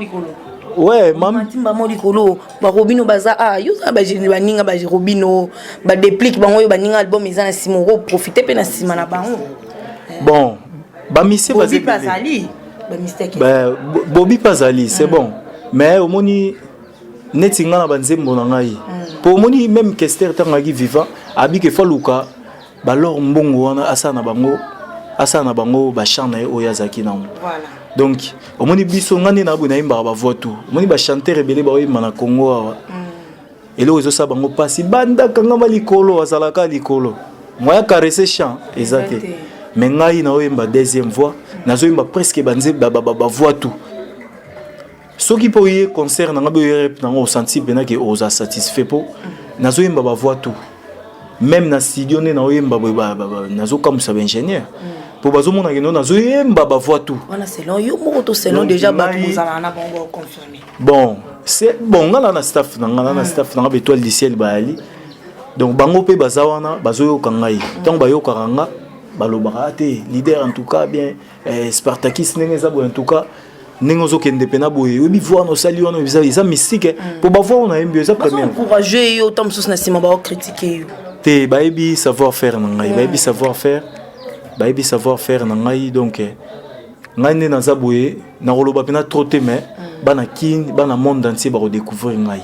ouais mam mo likolo barobino baza ah yo za baninga barobino badeplique bango oyo baninga album eza na nsima okoprofite mpe na nsima na bango bon bamisie bazali bobi mpe azali c'est bon mais omoni neti ngai na banzembo na ngai mpo mm. omoni même kester ntango ayaki vivant abiki efo aluka balor mbongo wana asala na bango asala na bango bachant na ye oyo azalaki nango donc omoni biso ngai nde naboye nayembaka bavoi tout omoni bachanteur ebele baoyemba na congo awa mm. eloko ezosala bango mpasi banda kangama likolo azalaka likolo moya caresse chant eza te mais ngai naoyemba deuxième voix nazoyemba presque bavoix tout soki mpo oye concert na ngai oye rep nango osanti mpena ke oza satisfait mpo nazoyemba bavoix tout même na studio nde naoyemba boye nazokamwisa baingénieur mpo bazomona kendo nazoyemba bavoix tout wana selon yo moko to selon déjà bato bozalaka na bango baconfirme bon c'est bon nga na na staff na nga na na mm. staff na nga baetoile du ciel bayali donc bango mpe baza wana bazoyoka ngai ntango bayokaka nga balobaka ah te leader en tout cas bien eh, spartakis ndenge eza boye en tout cas ndenge ozokende mpena boye oyebi voi wana osali wana eza mystique mpo mm. bavoi wana oyembi eza première encourage yo ta mosusu na nsima baokritike yo te bayebi savoir faire na ngai bayebi savoir faire bayebi savoir faire na ngai donc eh, ngai nde naza boye nakoloba mpena trop te mais mm. bana kin bana monde entier bakodécouvrir ngai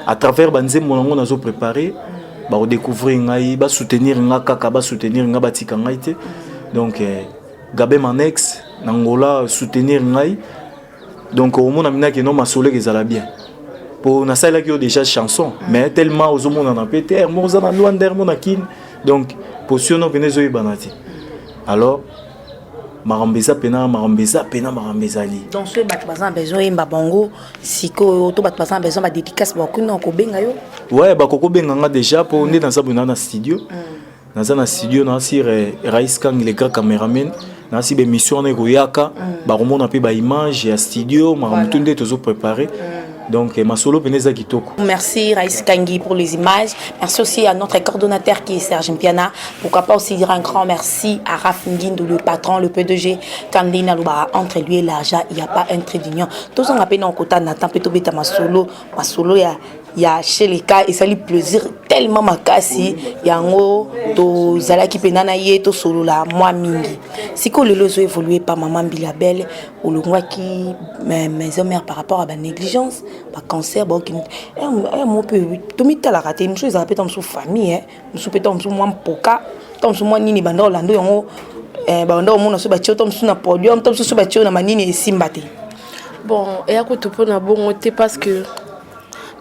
à travers banzembo nango nazo préparé mm. bakodécouvrir ngai basoutenir nga kaka basoutenir nga batika ngai te donc eh, Gabin Manex na Angola soutenir ngai donc omona mina ke no masolo ezala bien po nasalelaki yo déjà chanson mais tellement ozomonana mpe te moko oza na luanda mo na kin donc position no mpena ezoyebana te alors makambo eza mpena makambo eza mpena makambo ezali donc soki bato baza na besoin oyemba bango sikoyo to bato baza na besoin badédicace bakokina kobenga yo ouais bakokobenga nga déjà mpo nde naza boye na na studio mm. naza na studio na sur eh, Rais Kang le grand cameraman na si émission wana ekoyaka mm. bakomona mpe baimage ya studio makambo tu nde tozo préparer mm. donc eh, masolo mpenza eza kitoko merci Raïs Kangi pour les images merci aussi à notre coordonnateur qui est Serge Mpiana pourquoi pas aussi dire un grand merci à Raf Ngindu le patron le PDG Kandina Luba entre lui et l'argent il n'y a pas un trait d'union tozonga mpe na okota Nathan mpe tobeta masolo masolo ya ya sheleka esali plaisir tellement makasi yango tozalaki mpena na ye tosolola mwa mingi sikoyo lelo ozo évolue pa mama mbila belle olongwaki maison mère par rapport à banégligence bacancer baokimi mo mpe tomitalaka te mosusu ezala mpe ta mosusu famille mosusu mpe ta mosusu mwa mpoka ta mosusu mwa nini banda olanda yango eh, banda omona so batie ta mosusu na podium ta mosusu batie na manini esimba te bon eya kutu mpo na bongo te parce que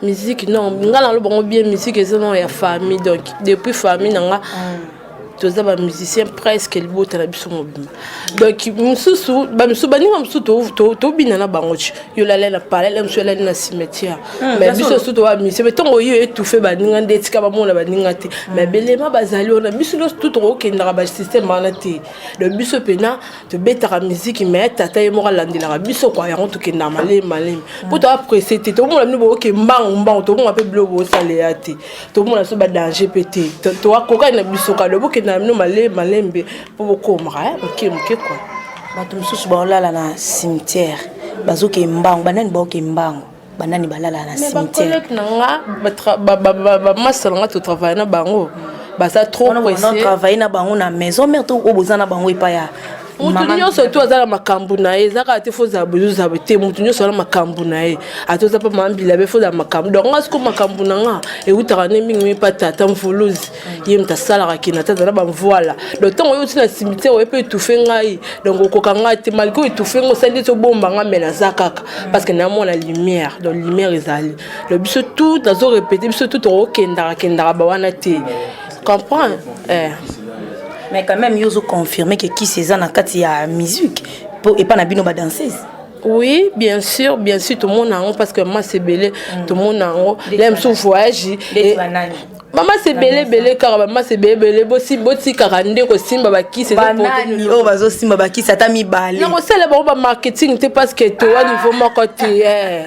musique non nga naloba ngo bien musique eza nao ya famille donc depuis famille na nga mm. Toza bamusicien presque libota na biso mobimba. Donc mosusu, bamisusu, baninga mosusu tobina na bango ti yo lala na palais, la mosusu elali na cimetière. Mais biso mosusu toba musicien, mais ntongo oyo étouffe baninga nde etika bamona baninga te. Mais belema bazali wana, biso nyonso tu tokokendaka basystème wana te. Donc biso mpena tobetaka miziki, mais tata ye moko alandelaka biso kwa yango. Tokendaka malemi malemi mpo toa presse te. Tokomona bino boyoke mbangu mbangu, tokomona mpe biloko bosaleya te, tomona so badanger mpe te. Toakokani na biso kado, bokenda na bino malemi malembe mpo bokomaka moke moke kwa. Bato mosusu baolala na cimetière, bazoke mbangu. Banani baoke mbangu? Banani balala na cimetière? Bacollègue na nga, bamasa na nga, totravaille na bango, baza trop pressé. Travaille na bango na maison mère to oyo boza na bango epai ya? Mutu nyonso to aza na makambo na ye. Eza kaka te fo ozala boye, ozala boye te. Mutu nyonso aza na makambo na ye. Ata oza mpa mambila be, fo ozala makambo. Donc nga siko makambo na nga eutaka nde mingi mpa tata Mvuluzi. Ye moto asalaka kina ata aza na bamvoila. Donc ntango oyo oti na cimetière, oye mpe étouffe ngai, donc okoka ngai te. Malgré étouffe ngai, osali neti obomba ngai, mais naza kaka parce que namona lumière. Donc lumière ezali. Donc biso tout, nazo répété, biso tout tokokendaka kendaka bawana te, comprendre eh. Mais quand même yo ozoconfirme ke kisi eza na kati ya musique mpo epa na bino badanseuse? Oui, bien sûr, bien sûr, tomona yango parce que masi ebele tomona yango. La mosusu voyage, bamasi ebele ebele kaka, bamasi ebele ebele botikaka nde kosimba bakisi. Banani oyo bazosimba bakisi ata mibale? Nakosala bango bamarketing te parce que towa niveau moko te.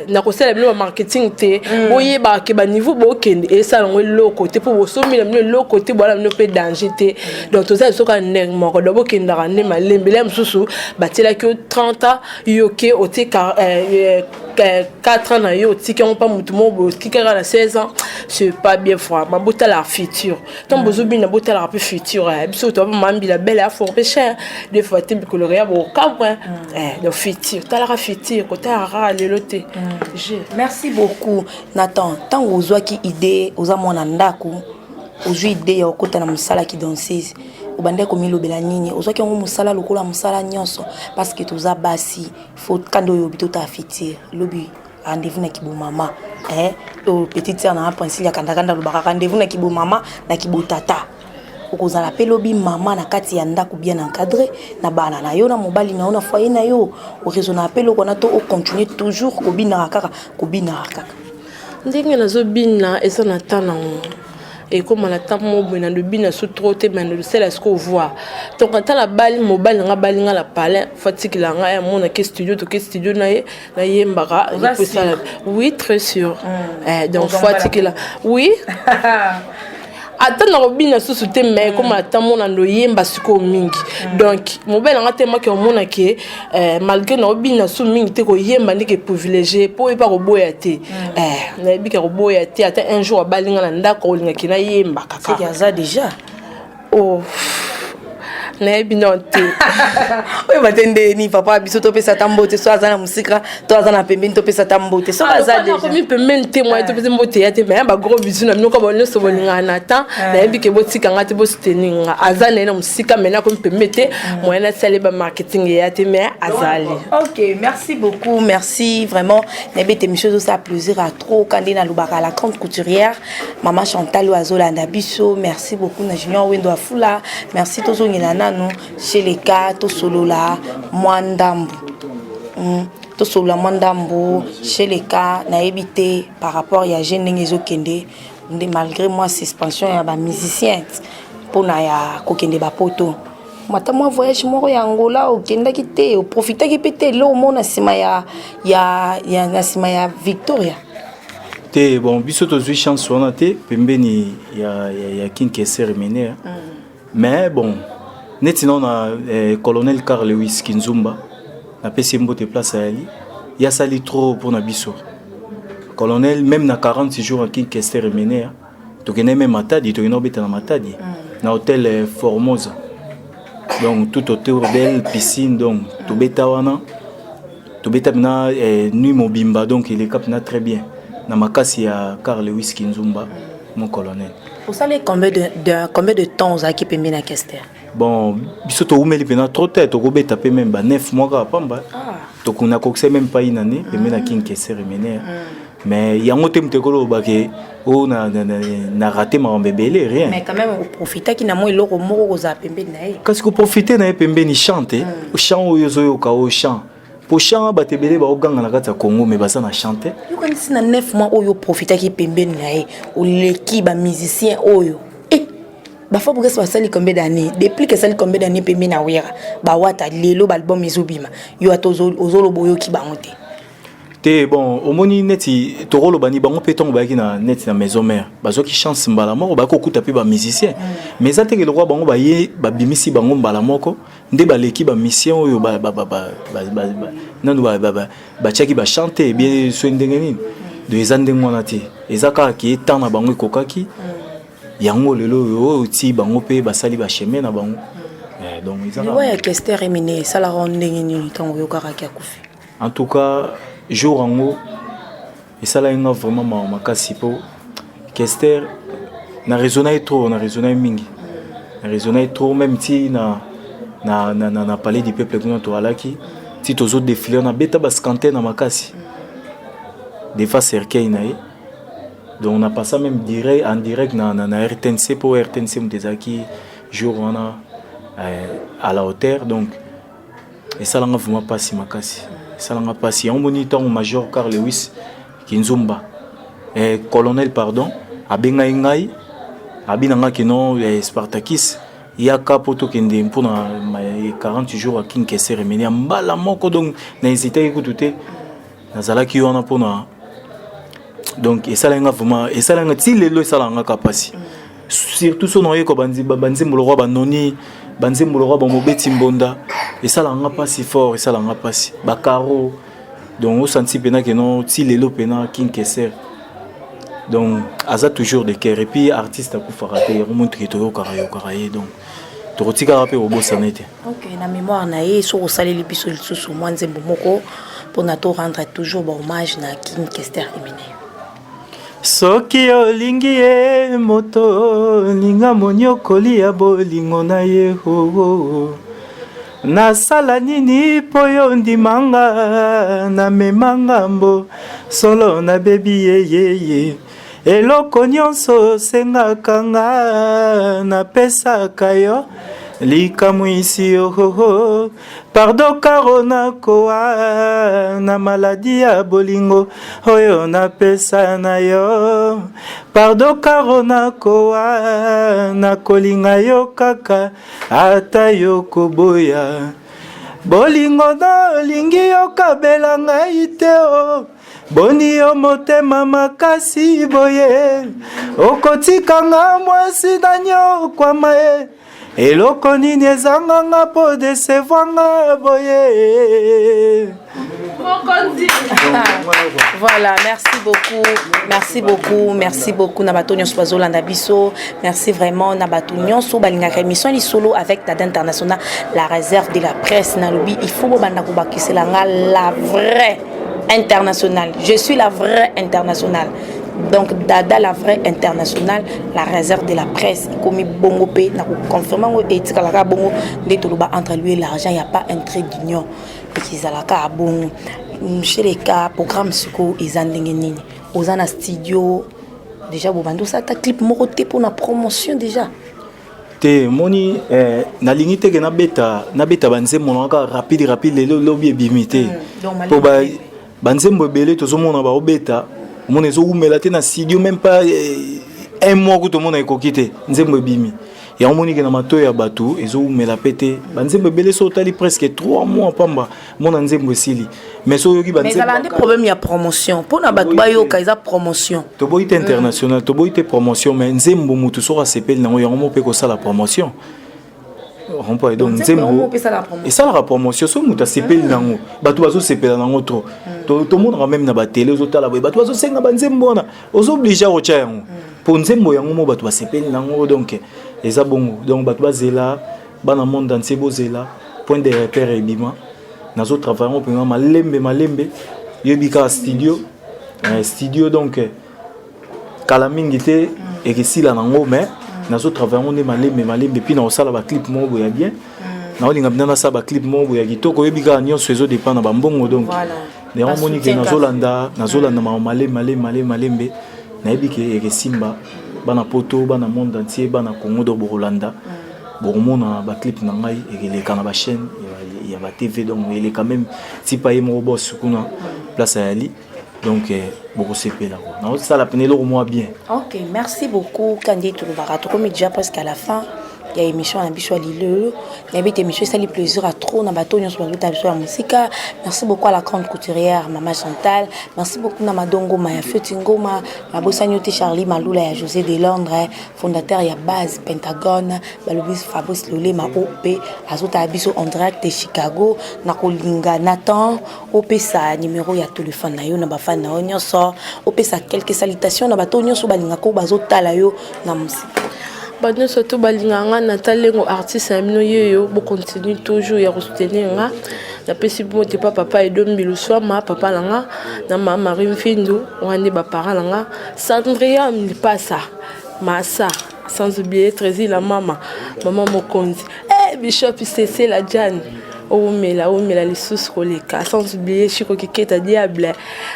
Nakosala bino bamarketing te. Boyebaka ke baniveau bokende esala yango eloko te mpo bosombi na bino eloko te, boala bino mpe danger te. Donc toza biso kaka ndenge moko. Donc bokendaka nde malembe. La mosusu batielaki yo 30 ans, yo ke otie 4 ans na yo, otiki yango mpa motu moko boye, otiki kaka na 16 ans. C'est pas bien vraiment. Botalaka futur ntango bozobina, botalaka mpe futur. Biso toba mambila bele afort mpe cher deux fois te mikolo ya bokamwe. Donc futur, talaka futur, kotalaka kaka lelo te. Merci beaucoup Nathan. Ntango ozwaki idée, oza mwana ndako, ozwi idée ya kokota na mosala ki danseuse, obandaki komilobela nini? Ozwaki yango mosala lokola mosala nyonso? Parce que toza basi, faut kanda oyo obi totala futur. Lobi rendez-vous na kibomama, eh, oyo petite sœur na Princile ya kandakanda alobaka, rendez-vous na kibomama na kibotata. Okozala mpe lobi mama na kati ya ndako, bien encadré na bana na yo, na mobali na yo, na foyer na yo. Oraisonnaka mpe eloko wana to ocontinue toujours kobinaka kaka, kobinaka kaka? Ndenge nazobina eza na temps nango. Ekóma na temps moko boye, nalobina so trop te, mais nalosala sikoyo voir. Donc ata nabali, mobali nanga bali nga na palin, fatikela ngai, amonaki studio, toke studio na ye, nayembaka esala. Oui, très sûr. Donc fatikela, oui, ata nakobina susu te, mais ekóma ata mona ndoyemba sikoyo mingi. Donc mobali nanga te maki omona ke malgré naobina su mingi te, koyemba ndenge privilégié mpo oyeba koboya te. Nayebi ke koboya te. Ata un jour abali nga na ndako, olingaki nayemba kaka. Aza déjà? Oh, nayebi nano te. Oyeba te ndeni papa biso topesa ata mbote, so aza na mosika to aza na pembeni, topesa ata mbote so aza. Komi pembeni te, moye topesa mbote ya te. Mais bagros bisous na bino ka nyonso bolingaka na temps. Nayebi ke botika nga te, bosoutenir nga. Aza na ye na mosika, mais nakomi pembeni te, moye nasali bamarketing eya te, mais azali. Ok, merci beaucoup, merci vraiment. Nayebi ete émission ezosala plaisir à trop. Kandi nalobaka la grande couturière mama Chantal oyo azolanda biso, merci beaucoup na Junior Wendo Afula, merci. Tozongela nanu chez les cas, tosolola mwa ndambu. Tosolola mwa ndambu chez les cas. Nayebi te par rapport ya je ndenge ezokende nde malgré mwa suspension ya bamusicien mpona ya kokende bapoto, ata mwa voyage moko ya Angola okendaki te, oprofitaki mpe te eloko moko na nsima ya na nsima ya Victoria? Te, bon, biso tozwi chance wana te pembeni ya King Kester Emeneya. Mais bon, neti nao na colonel Carl Lewis Kinzumba, napesi ye mbote place ayali. Ye asali trop mpona biso colonel. Même na 40 jours ya King Kester Emeneya, tokende même Matadi, tokende kobeta na Matadi na hôtel Formosa, donc tout autour d'elle piscine. Donc tobeta wana, tobeta mpena nuit mobimba. Donc eleka mpena très bien na makasi ya Carl Lewis Kinzumba, mon colonel. Osali combien de temps ozalaki pembeni na Kester? Bon, biso towumeli mpena trop te. Tokobeta mpe même ba 9 mois kaka pamba. Nakokisa même pas une année pembeni na King Kester Emeneya. Mais yango te moto ekoloba ke oyo na, na, na, na rate makambo ebele, rien. Mais quand même oprofitaki na mwa eloko moko kozala pembeni na ye. Kasi koprofite na ye pembeni, chant te. Chant oyo ozoyoka oyo, chant po chant, bato ebele baoganga na kati ya Congo, mais baza na chant te. Yokanisi na 9 mois oyo oprofitaki pembeni na ye, oleki bamusicien oyo eh, baFabregas basali combien d'année, depuis que esali combien d'année pembeni na Wera, bawata lelo baalbum ezobima, yo ata ozoloba oyoki bango te. Te, bon, omoni neti tokoloba ni bango mpe, ntongo bayaki na neti na Maison Mère, bazwaki chance mbala moko, bayaki kokuta mpe bamusicien. Mais eza teke lokwa bango baye babimisi bango mbala moko nde baleki bamusicien oyo nanu batiaki bachante bien so ndenge nini. Donc eza ndenge wana te, eza kaka ke temps na bango ekokaki yango. Lelo oyo oyo ti bango mpe basali bachemin na bango. Donc eza Liwa ya Kester Emeneya esalaka ndenge nini ntango oyokakaki akufi? En tout cas, jour yango esalaki nga vraiment mawa makasi, mpo Kester na raisonna ye trop, na raisonna ye mingi, na raisonna ye trop, même ti na Palais du Peuple kuna toalaki ti tozodéfiler, na beta bascanter na makasi devant cercueil na ye. Donc on a passé même direct, en direct na RTNC, mpo RTNC moto ezalaki jour wana à la hauteur. Donc esalanga vraiment mpasi makasi, esalanga mpasi yango. Moni ntango major Carl Lewis Kinzumba, colonel pardon, abengai ngai, abi na ngai kino Spartakis, yaka mpo tokende mpona 40 jours ya King Kester Emeneya mbala moko. Donc na hésitaki kutu te, nazalaki wana mpona. Donc esalaki nga vraiment, esalaki nga ti lelo, esalaka nga ka mpasi, surtout so naoyeka banzembo lokwa banoni, banzembo lokwa bamobeti mbonda, esalaka nga mpasi fort, esalaka nga mpasi bakaro. Donc osanti mpena keno ti lelo mpena King Kester donc aza toujours de cœur. Et puis artiste akufaka te, yango motuki toyokaka yokaka ye, donc tokotikaka mpe kobosana ete. Ok, na mémoire na ye, soki osaleli biso lisusu mwa nzembo moko mpona to rendre toujours bahommage na King Kester Emeneya. Soki olingi ye moto, linga monyokoli ya bolingo na ye. Oh, nasala nini mpo yo ndimanga? Namema ngambo solo nabebi yeyeye, eloko nyonso osengaka nga napesaka yo, likamwisi yohoho. Pardon karo, nakowa na maladi ya bolingo oyo napesa na yo. Pardon karo, nakowa, nakolinga yo kaka ata yo koboya. Bolingo nalingi yokabela ngai te o, boni yo motema makasi boye, okotikanga mwasi na nyokwama ye. Eloko nini ezanganga mpo décevoir nga boye? Voilà, merci beaucoup, merci beaucoup, merci beaucoup na bato nyonso bazolanda biso. Merci vraiment na bato nyonso balingaka émission Lisolo avec Dada International, la réserve de la presse. Nalobi, il faut bobanda kobakisela nga la vraie internationale. Je suis la vraie internationale. Donc Dada la vraie internationale, la réserve de la presse, ekomi bongo mpe na koconfirme yango, etikalaka bongo nde toloba entre lui et l'argent, y a pas un trait d'union, ekezalaka bongo. Sheleka, programme sikoyo eza ndenge nini? Oza na studio déjà, bobandi osala ata clip moko te mpona promotion déjà? Te, moni nalingi teke nabeta banzembo na kaka rapide rapide, lelo lobi ebimi te, mpo banzembo ebele tozomona baobeta, omona ezowumela te na studio, même pas un mois kutu omona ekoki te, nzembo ebimi. Yango monike na matoyi ya bato ezowumela mpe te. Banzembo ebele so otali presque 3 mois pamba, mona nzembo esili. Mais so oyoki ezala nde problème ya promotion mpona bato bayoka, eza promotion. Toboyi te international, toboyi te promotion, mais nzembo motu soki asepeli nango, yango mo mpe kosala promotion rompo. Donc nzembo esalaka promotion soki moto asepeli nango, bato bazosepela nango trop. Tomonaka même na batele, ozotala boye, bato bazosenga banzembo wana, ozoobliger kotya yango mpo nzembo yango mo bato basepeli nango. Donc eza bongo. Donc bato bazela, bana monde entier bozela Point de repère ebima. Nazotravaille yango mpenza malembe malembe, yebi kaka studio, studio. Donc kala mingi te ekesila nango, mais nazotravaille yango nde malembe malembe, puis nakosala baclip moko boye ya bien. Naolinga mpenza nasala baclip moko boye ya kitoko. Oyebi kaka nyonso ezodépend na bambongo, donc. Yango omoni ke nazolanda nazolanda makambo malembe malembe malembe malembe, nayebi ke ekesimba. Bana poto, bana monde entier, bana Congo, donc bokolanda, bokomona baclip na ngai ekeleka na bachaîne ya ba TV, donc eleka même tipa ye moko boss kuna place ayali. Donc bokosepela ko naosala pene eloko mwa bien. Ok, merci beaucoup. Kandi tolobaka, tokomi déjà presque à la fin ya émission na biso ya lilelo. Nayebi ete émission esali plaisir à trop na bato nyonso bazota biso ya mosika. Merci beaucoup à la grande couturière Mama Chantal, merci beaucoup na Madongoma ya Feti Ngoma, nabosani yo te Charlie Malula ya José de Londres, fondateur ya base Pentagone. Balobi Fabrice Lolema o mpe azotala biso en direct de Chicago. Na kolinga Nathan opesa numéro ya telefone na yo na bafani na yo nyonso, opesa quelques salutations na bato nyonso balingaka oyo bazotala yo na mosika. Bato nyonso to balingaka nga, Natalengo, artiste na bino yeyo, bocontinue toujours ya kosoutenir nga. Napesi bino te pa papa Edombi Luswama, papa na nga, na mama Marie Mfindu wana nde baparent na nga, Sandria Lipasa Masa, sans oublier Trésor la mama, mama mokonzi, eh, Bishop Cecela Jane, owumela owumela lisusu koleka, sans oublier Chiko Kiketa Diable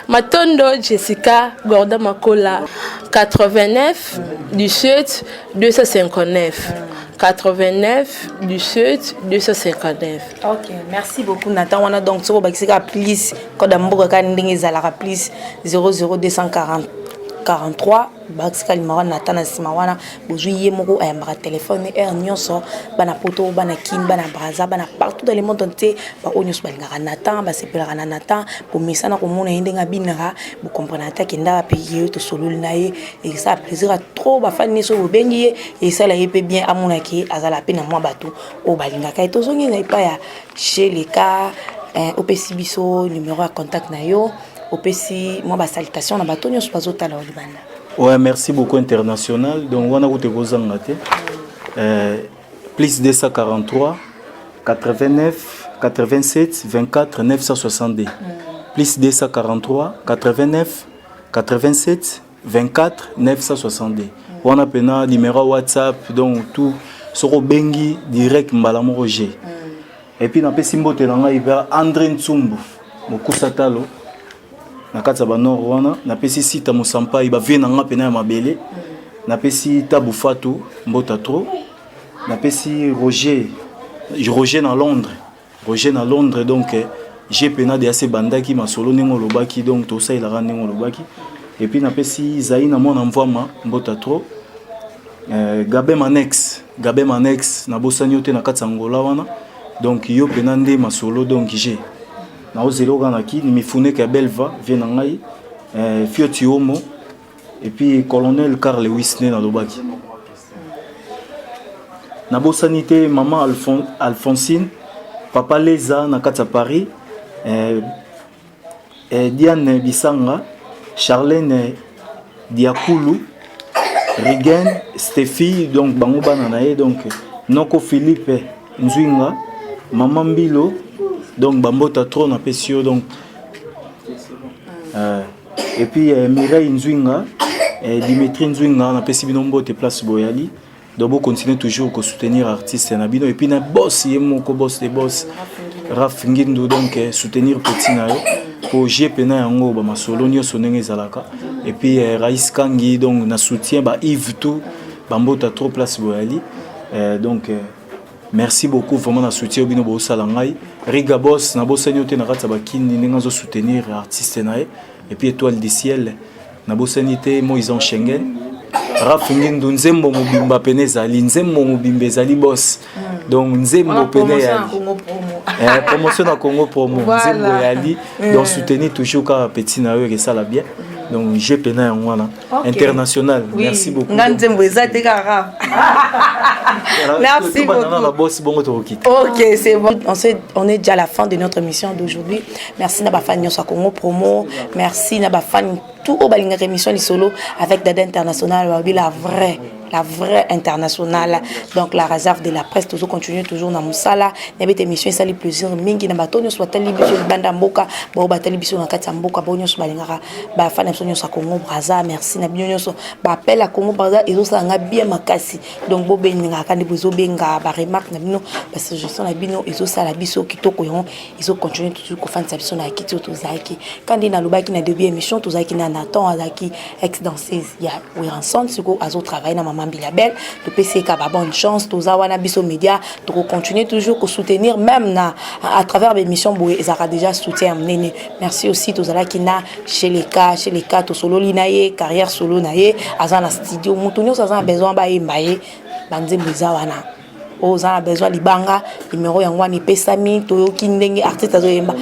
Matondo, Jessica Gordon Makola. 89 17 259, 89 17 259. Ok, merci beaucoup Nathan wana. Donc soko bakisi kaka plus code ya mboka kaka ndenge ezalaka, plus 00240 43, bakisika limaka Nathan na nsima wana. Bozwi ye moko ayambaka telefone heure nyonso. Bana poto, bana Kine, bana Braza, bana partout dans le monde entier, baoyo nyonso balingaka Nathan, basepelaka na Nathan, bomesana komona ye ndenge abinaka, bocomprendre ata akenda wapi. Ye tosololi na ye, esala plaisir ya trop. Bafani nyonso bobengi ye, esala ye mpe bien, amonaki azala mpe na mwa bato oyo balingaka ye. Tozongi na epai ya Sheleka. Opesi biso numéro ya contact na yo, opesi mwa basalutation na bato nyonso bazotala yo libanda. Ouais, merci beaucoup international. Donc wana kutu ekozanga te. Plus 243 89 87 24 962, plus 243 89 87 24 962. Wana mpena numéro ya WhatsApp, donc tout soki obengi direct mbala moko g. Et puis napesi mbote na ngai mpe André Ntsumbu Mokusa Talo na kati ya banord wana, napesi Sita Mosampai, bavie na nga mpena ya mabele, napesi Tabu Fatu mbota trop, napesi Roger, Roger na Londres, Roger na Londres. Donc g mpena de ase ebandaki masolo ndenge olobaki, donc tosalelaka ndenge olobaki. Et puis napesi Zaina mwana Mvwama mbota trop, Gabe Manex, Gabe Manex, nabosani yo te na kati ya Ngola wana. Donc yo mpena nde masolo. Donc g naozela oka na kini mifuneka ya Belva, vie na ngai, Fioti Omo, et puis colonel Carl Lewis nde nalobaki. Nabosani te mama Alphonsine, papa Leza na kati ya Paris, Diane Bisanga, Charlene Diakulu, Rigen Stefi, donc bango bana na ye, donc noko Philippe Nzwinga, mama Mbilo, donc bambota trop napesi yo. Donc et puis Mireille Nzwinga, Dimitri Nzwinga, napesi bino mbote place boyali. Donc bocontinue toujours kosoutenir artiste na bino, et puis na boss ye moko, boss de boss Raf Ngindu. Donc soutenir petit na yo po gie mpena yango bamasolo nyonso ndenge ezalaka. Et puis Raïs Kangi, donc na soutien ba Yves, tout bambota trop place boyali. Donc merci beaucoup vraiment na soutien bino bosala ngai. Riga Boss, nabosani yo te na kati ya bakini ndenge azosoutenir artiste na ye. Et puis Étoile du Ciel, nabosani te Moïse en Schengen. Raf Ngindu, nzembo mobimba pene ezali, nzembo mobimba ezali boss. Donc nzembo pene eyali promotion na Congo Promo, nzembo eyali. Donc soutenir toujours kaka petit na yo, ekesala bien. Donc je pena yango wana international. Merci beaucoup. Nga nzembo eza te kaka. Merci beaucoup. Na boss bongo tokokita. Ok, c'est bon, on est déjà à la fin de notre émission d'aujourd'hui. Merci na bafani nyonso ya Congo Promo, merci na bafani tout oyo balingaka émission Lisolo avec Dada International. Babi la vraie. la vraie internationale. Donc la réserve de la presse toujours continue toujours na musala. Nayebi ete émission esali plaisir mingi na bato nyonso batali biso libanda mboka, bao batali biso na kati ya mboka, bao nyonso balingaka ba fan na biso nyonso ya Congo Brazza. Merci na bino nyonso. Ba appel ya Congo Brazza ezosala nga bien makasi. Donc bobengaka nde bozobenga ba remarque na bino, ba suggestion na bino ezosala biso kitoko yango ezo continuer toujours kofandisa biso na kiti oyo tozalaki. Kandi nalobaki na début émission tozalaki na Nathan, azalaki ex danseuse ya Werrason, sikoyo azo travailler na Mama Mbilia Bel. Topesi ye ka ba bonne chance. Toza wana biso média, toko continuer toujours ko soutenir même na à travers ba émission boye ezalaka déjà soutien ya monene. Merci aussi tozalaki na Cheleka, Cheleka tosololi na ye carrière solo na ye, aza na studio, moto nyonso aza na besoin bayemba ye banzembo eza wana. Oyo oza na besoin libanga, numero yango wana epesami. Toyoki ndenge artiste azoyemba,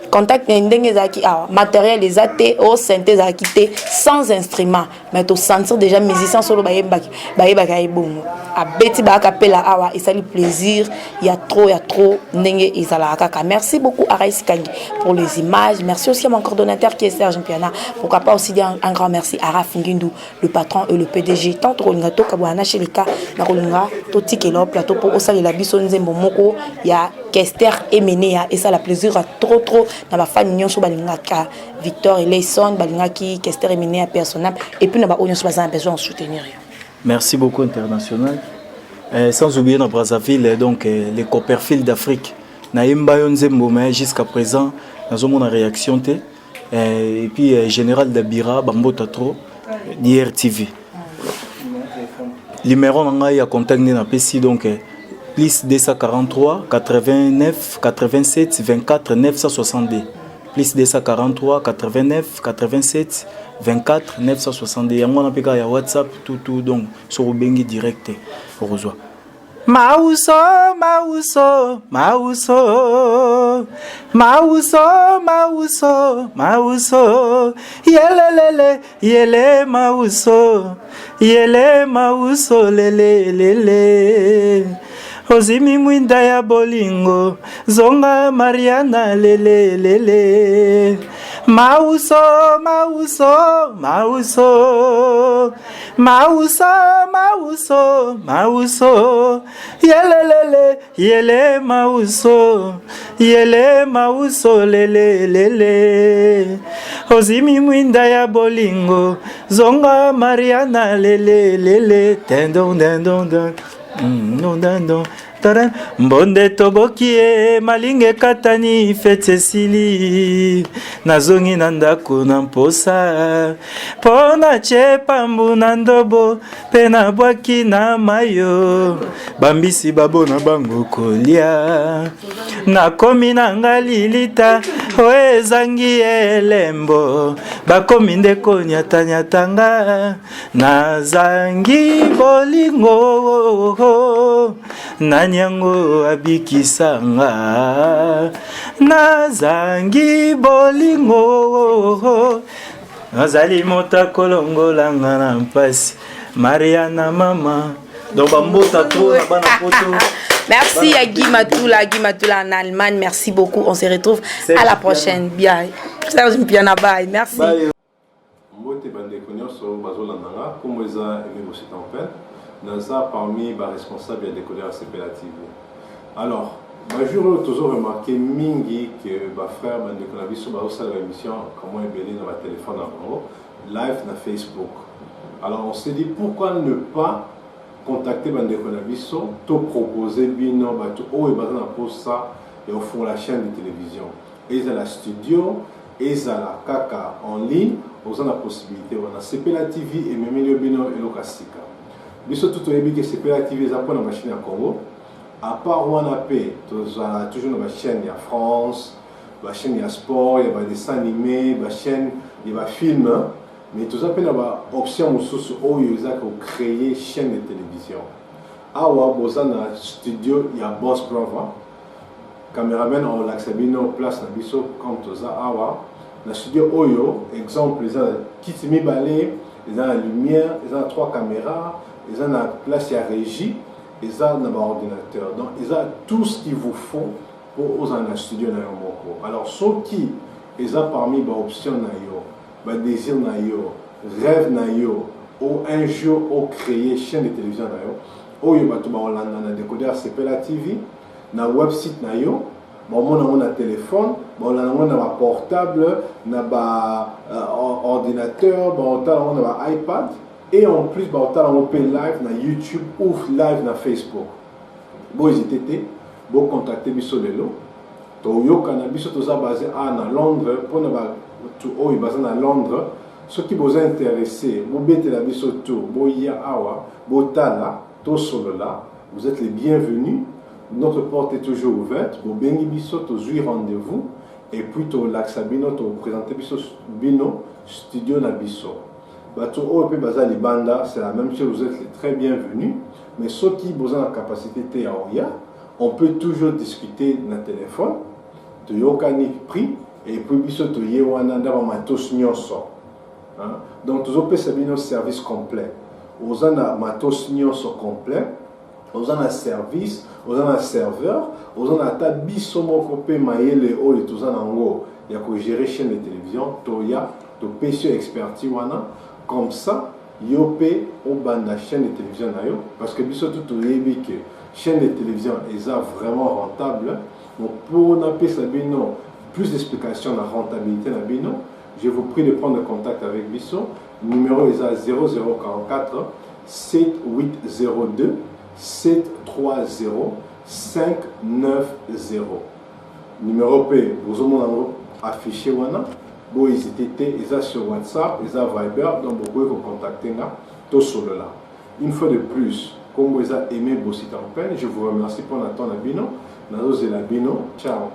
contact ndenge ezalaki awa, matériel eza te, o synthé ezalaki te, sans instrument, mais tosentir déjà musicien solo bayembaki, bayebaka ye bongo, abeti bayaka pela awa, esali plaisir ya trop ya trop ndenge ezalaka kaka. Merci beaucoup à Raïs Kangi pour les images. Merci aussi à mon coordonnateur qui est Serge Mpiana. Pourquoi pas aussi dire un grand merci à Raf Ngindu, le patron et le PDG. Tant tokolinga tokabwana na Shelika, nakolinga totikela plateau mpo osalela biso nzembo moko ya Kester Emeneya, esala plaisir ya trop trop na bafani nyonso balingaka Victor Eleison, balingaki Kester Emeneya personnel, et puis na baoyo nyonso baza na besoin ya soutenir yo. Merci beaucoup international. Sans oublier na Brazzaville, donc les Copperfield d'Afrique. Nayemba yo nzembo mais jusqu'à présent nazomona réaction te. Et puis Général Dabira bambota trop DRTV. Numéro na ngai ya contact nde napesi, donc plus 243 89 87 24 962, plus 243 89 87 24 962. Yango wana mpe kaka ya WhatsApp tutu, donc soki obengi direct okozwa. Mauso, mauso, mauso, mauso, mauso, mauso, yelelele, yele mauso, yele mauso, lele, lele. Ozimi mwinda ya bolingo, zonga Mariana, lele, lele. Mauso, mauso, mauso, mauso, mauso, mauso, yelelele, yele mauso, yele mauso, lele, lele. Ozimi mwinda ya bolingo, zonga Mariana, lele, lele. Tendon, dendon, den. Dendon. Taran. Mbonde toboki ye malinga ekatani, feti esili, nazongi na ndako na mposa mpo natie pambu na ndobo mpe nabwaki na mayo, bambisi babona bango kolia, nakomi na nga lilita oyo ezangi elembo, bakomi nde konyatanyatanga, nazangi bolingo, nani yango abikisanga, nazangi bolingo, nazali moto akolongolanga na mpasi, Mariana mama. Donc bambota trop na bana poto. Merci à Guy Matoula, Guy Matoula en Allemagne. Merci beaucoup. On se retrouve Serge à la prochaine. Bien. Serge Mpiana, bye. Merci. Bye. Mbote bandeko nyonso bazolanda nga, nkombo eza Aimé Bositampel, naza parmi baresponsable ya décodeur ya Sepela TV. Alors bajour oyo tozo remarke mingi ke bafrère, bandeko na biso bazosala baémission kamwa ebele na batelefone na bango, live na Facebook. Alors on s'est dit, pourquoi ne pas contacter bandeko na biso, to proposer bino bato oyo baza na posa ya kofungola chaîne de télévision, ezala studio, ezala kaka en ligne, oza na possibilité wana. Sepela TV ememeli yo bino eloko ya sika. Biso tu toyebi ke Sepela TV eza mpona machine ya Congo. À part wana mpe tozala toujours na bachaîne ya France, bachaîne ya sport, ya badessin animé, bachaîne ya bafilm, mais toza mpe na baoption mosusu oyo eza kocréer chaîne de télévision. Awa boza na studio ya Boss Brava, cameraman aolakisa bino place na biso. Comme toza awa na studio oyo, exemple, eza na kiti mibale, eza na lumière, eza na trois caméras, eza na place ya régie, eza na baordinateur, donc eza tout ce qu'il vous faut mpo ozala na studio na yo moko. Alors soki eza parmi baoption na yo, badésir na yo, rêve na yo. O un jour o créer chaîne de télévision na yo oyo bato bakolanda na décodeur Sepela TV na website na yo, baomona yango na telefone, baolanda yango na baportable, na baordinateur, baotala yango na baipad et en plus baotala yango mpe live na YouTube ou live na Facebook. Bohésite te, bocontacte biso lelo, toyokana. Biso toza basé a na Londres. Mpona bato oyo baza na Londres, soki boza intéressé, bobetela biso tour, boya awa, botala, tosolola. Vous êtes les bienvenus, notre porte est toujours ouverte. Bobengi biso, tozwi rendez-vous et puis tolakisa bino, toprésente biso bino studio na biso. Bato oyo mpe baza libanda, c'est la même chose, vous êtes les très bienvenus. Mais soki boza na capacité te ya oya, on peut toujours discuter na téléphone, toyokani prix et puis biso toye wana nda bamatos nyonso. Hein? Donc tozopesa bino service complet. Oza na matos nyonso complet, oza na service, oza na serveur, oza na ata biso moko mpe mayele oyo toza nango ya kogérer chaîne de télévision. Toya, topesi yo expertise wana, comme ça yo mpe obanda chaîne de télévision na yo, parce que biso tu toyebi ke chaîne de télévision eza vraiment rentable. Donc pour napesa bino plus d'explication na rentabilité na bino, je vous prie de prendre contact avec biso. Numéro eza 0044 7802 730 590. Numéro mpe bozomona yango affiché wana, bohésite te, eza sur WhatsApp, eza Viber, donc bokoki kocontacte nga, tosolola. Une fois de plus, kombo eza Aimé Bositampene. Je vous remercie mpona temps na bino. Nazozela bino. Ciao.